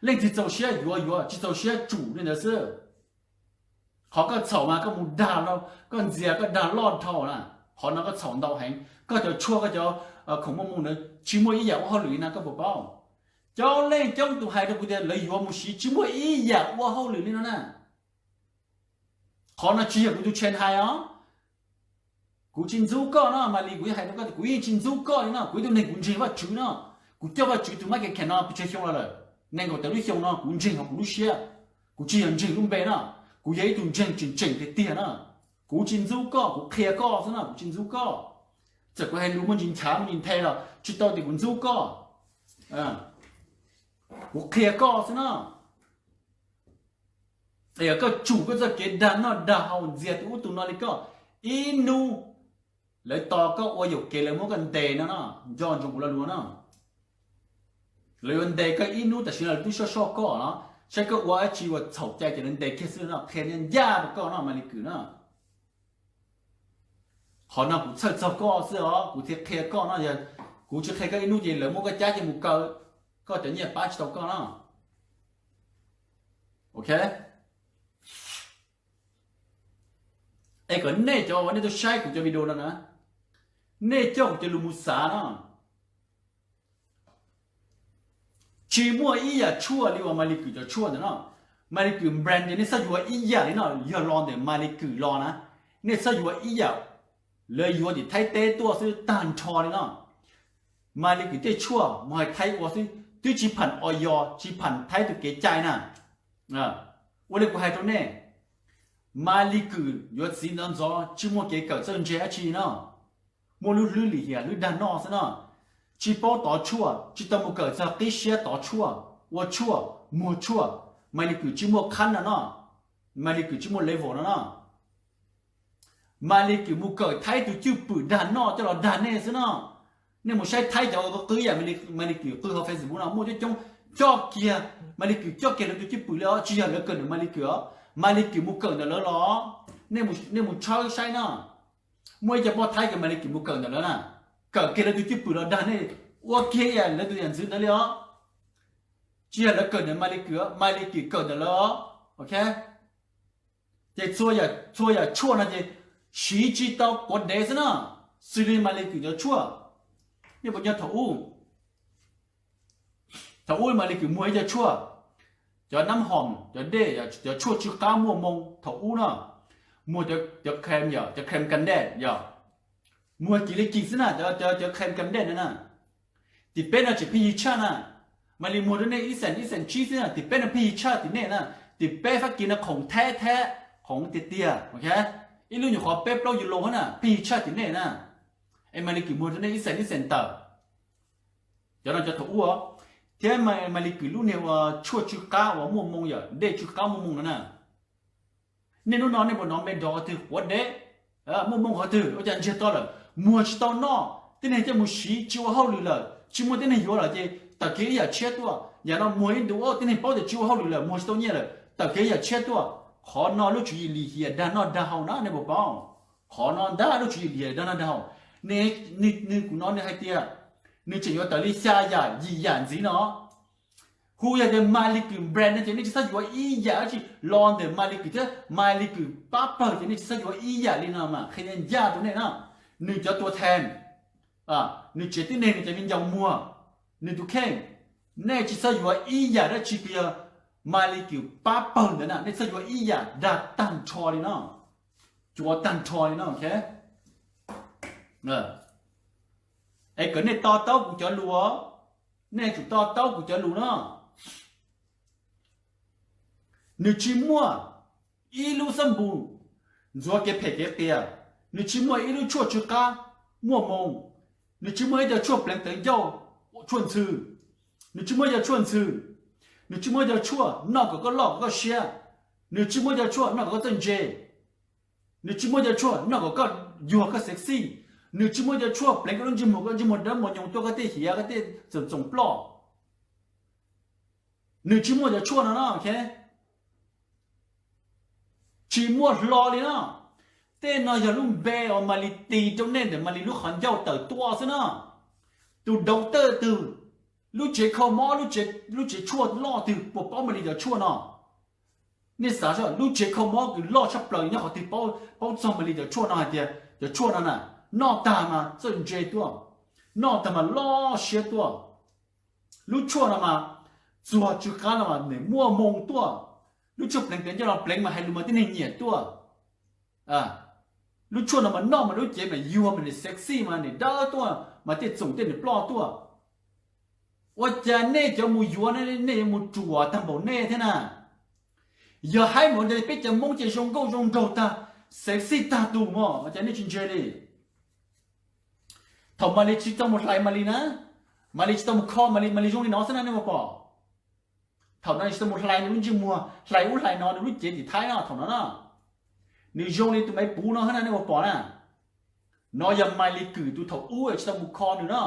Leej twg txaus siab yuav yuav, tsis txaus siab tsum li ntawd xwb. Qhov koj txhaum mas koj mus dag, koj ntxias koj dag loj dhau na, qhov no koj txhaum ntau heev. Koj cov tshuaj koj cov khoom muaj moo ntawd tsis muaj ib yam ua hauj lwm li no koj puas paub? Coob leej coob tus hais rau kuv tias lawv yuav mus siv tsis muaj ib yam ua hauj lwm li no na. Qhov no tsis yog kuv tus tshee hais os. Kuv tsis ntxub koj no, Malis, kuv yeej hais rau koj tias kuv yeej tsis ntxub koj li no. Kuv ib tug neeg kuv ntseeg Vajtswv no, kuv coj Vajtswv tus mab kev kheem no pes tsawg xyoo los lawm, nees nkaum tawm lub xyoo no kuv ntseeg hauv kuv lub siab. Kuv tsis yog ntseeg lub npe no, kuv yog ib tug ntseeg tseem tseem tiag tiag no. Kuv tsis ntxub koj, kuv qhia koj xwb no, kuv tsis ntxub koj. Txawm kuv hais lus muaj ntsis nchav muaj ntsis nthe los tsis tau tias kuv ntxub koj. Kuv qhia koj xwb no. Yog koj tsum koj txoj kev dag noj dag haus ntxias tus ub tus no li koj, ib hnub lawv tos koj ua yuam kev lawv muab koj ntes no no, nco ntsoov kuv lo lus no. Lawv yuav ntes koj ib hnub, tam sim no lawv twb soj soj koj no, saib koj ua dab tsi uas txhaum cai ces lawv ntes kiag xwb no, qhia ncaj ncaj rau koj no, Malis Kwm no. Qhov no kuv txhawj txog koj xwb os, kuv thiaj qhia koj no, yog kuv tsis qhia koj ib hnub ces lawv muab koj cab coj mus kaw, koj cov nyiaj pab tsis tau koj no. Ok. Es kom nej cov uas nej tuaj saib kuv cov video no na, nej coj kuv cov lus mus xav no. Tsis muaj ib yam tshuaj li uas Malis Kwm cov tshuaj ntawd no. Maiv Lig Kwm brand ces nej txhob yuav ib yam li no, yog los ntawm Maiv Lig Kwm los na, nej txhob yuav ib yam lawv yuav tim Thaib teb tuaj xwb tag nrho li no. Maiv Lig Kwm tej tshuaj mus hais Thaib ua xwb twb tsis pham o yos, tsis pham Thaib tus kev cai na. Ua li kuv hais rau nej, Maiv Lig Kwm yuav txiv ntxov ntxov tsis muaj kev kawm txawj ntse dab tsi no, muaj lub hlwb lim hiam hlwb dag noj xwb no, tsis paub tov tshuaj, tsis tau mus kawm txog qib siab tov tshuaj, ua tshuaj, muag tshuaj. Maiv Lig Kwm tsis muaj khab no no, Maiv Lig Kwm tsis muaj level no no. Maiv Lig Kwm mus kawm Thaib tus cwj pwm dag noj coj los dag nej xwb no. Nej mus saib Thaib cov qw ib yam Maiv Lig Kwm qw hauv Facebook no muaj coob coob, coj kiag, Maiv Lig Kwm coj kiag lawv tus cwj pwm li os, tsis yog lawv kawm ntawm Maiv Lig Kwm os, Maiv Lig Kwm mus kawm ntawm lawv los. Nej mus tshawb saib no, muaj ib co poj Thaib kawg Maiv Lig Kwm mus kawm ntawm lawv na, kawm kiag lawv tus cwj pwm los dag nej, ua kiag ib yam lawv tus yam ntxwv ntawd li os. Tsis yog lawv kawm ntawm Maiv Lig Kwm, Maiv Lig Kwm kawm ntawm lawv os. Ok, ces txhua yam tshuaj no ces siv tsis tau quav dev xwb na, xws li Maiv Lig Kwm cov tshuaj. Nej puas nco thaum ub, thaum ub Maiv Lig Kwm muag ib co tshuaj, cov nab hoom, cov dej, cov tshuaj tsw qab muaj moo thaum ub no, muag cov khem yom, cov khem kam dej yom, muag kim li kim xwb na, cov khem kam dej no na. Tim peb no tseem pheej yig tshaj na, Maiv Lig muag rau nej ib xees ib xees tsib xwb na, tim peb no pheej yig tshaj tim nej na. Tim peb Fab Kis no khoom thab thab, khoom tiag tiag, ok, ib lub nyuam qhuav peb plaub yus lo na, pheej yig tshaj tim nej na. Es Maiv Lig Kwm muag rau nej ib xees ib xees tawm, cov no cov thaum ub, thiab Maiv Lig Kwm lub niag ua tshuaj tsw qab uas muaj moo yom, dej tsw qab muaj moo no na. Nej hnub no nej puas hnov me dog qhov twg quav dev, muaj moo qhov twg, ua cas ntsiag to lawm, muag tsis tau noj, tib neeg coj mus siv tsis ua hauj lwm lawm, tsis muaj tib neeg yuav lawm ces tawm kiag ib yam tshiab tuaj. Yam no muag ib ntu tib neeg paub tias tsis ua hauj lwm lawm, muag tsis tau nyiaj lawm, tawm kiag ib yam tshiab tuaj. Qhov no lub tswv yim lim hiam dag noj dag haus na, nej puas paub? Qhov no ntag lub tswv yim lim hiam dag noj dag haus. Nws, kuv hnov nws hais tias nws tseem yuav tawm li xya yam yim yam ntxiv no. Hu yog tias Maiv Lig Kwm brand no ces nej tsis txhob yuav ib yam dab tsi, los ntawm Maiv Lig Kwm thiab Maiv Lig Kwm pab pawg ces nej tsis txhob yuav ib yam li no mas qhia ncaj rau nej na. Nws cov tua thees, nws tsev tib neeg nws cov viv ncaus muag, nws tus kheej, nej tsis txhob yuav ib yam dab tsi kws yog Maiv Lig Kwm pab pawg ntawd na, nej txhob yuav ib yam, dag tag nrho li no, cuav tag nrho li no. Es kom nej to taub kuv cov lus, nej tsum to taub kuv cov lus no. Nws tsis muaj ib lub xab npus ntxuav kev phem kev qias, nws tsis muaj ib lub tshuaj tsw qab muaj moo, nws tsis muaj ib co tshuaj pleev teev ncauj, tshuaj ntxhw, nws tsis muaj ib co tshuaj ntxhw, nws tsis muaj ib co tshuaj noj kom koj loj kom koj siab, nws tsis muaj ib co tshuaj noj kom koj txawj ntse, nws tsis muaj ib co tshuaj noj kom koj yuag koj sexy, nws tsis muaj ib co tshuaj pleev koj lub ntsej muag, koj ntsej muag dawb mos nyoos tuaj koj tej hiav koj tej txoom txoom ploj. Nws tsis muaj cov tshuaj no no, ok. Tsis muaj hlo li no. Tej no yog lub npe uas Maiv Lig tis rau nej ntawm Maiv Lig lub qhov ncauj tawm tuaj xwb no. Tus doctor twg, lub tsev kho mob, lub tsev tshuaj loj twg puas paub Maiv Lig cov tshuaj no? Nej xav seb lub tsev kho mob kws loj tshaj plaws nyob qhov twg paub txog Maiv Lig cov tshuaj no hais tias cov tshuaj no na, noj tag mas txawj ntse tuaj, noj tag mas loj siab tuaj. Lub tshuaj no mas txuag tsw qab no mas nws muaj moo tuaj. Lub tshuaj pleev teev ncauj no pleev mas hais lus mas tib neeg nyiam tuaj. Lub tshuaj no mas noj mas lub cev mas yuag mas nws sexy mas nws dawb tuaj mas tej txoom tej nws ploj tuaj. Ua cas nej cov mus yuav nej yuav mus ruam tag npaum nej thiab na? Yog haib npaum ntawd peb cov Hmoob ces zoo nkauj zoo nraug tag, sexy tag tus mog, ua cas nej tsis ntse li? Thaum Maiv Lig tsis tau mus hlais Maiv Lig na, Maiv Lig tsis tau mus kho Maiv Lig, Maiv Lig zoo li no xwb na nej puas pom? Thaum no nws tsis tau mus hlais nws lub ntsej muag, hlais ub hlais no nws lub cev tim Thaib no thaum no na, nws zoo li tus maiv puv no xwb na nej puas pom na? No yog Maiv Lig Kwm tus thaum ub tsis tau mus kho nws na.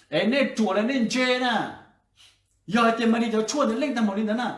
Es nej ruam los nej ntse na. Yog hais tias Maiv Lig cov tshuaj ntawd leej tag npaum li ntawd na,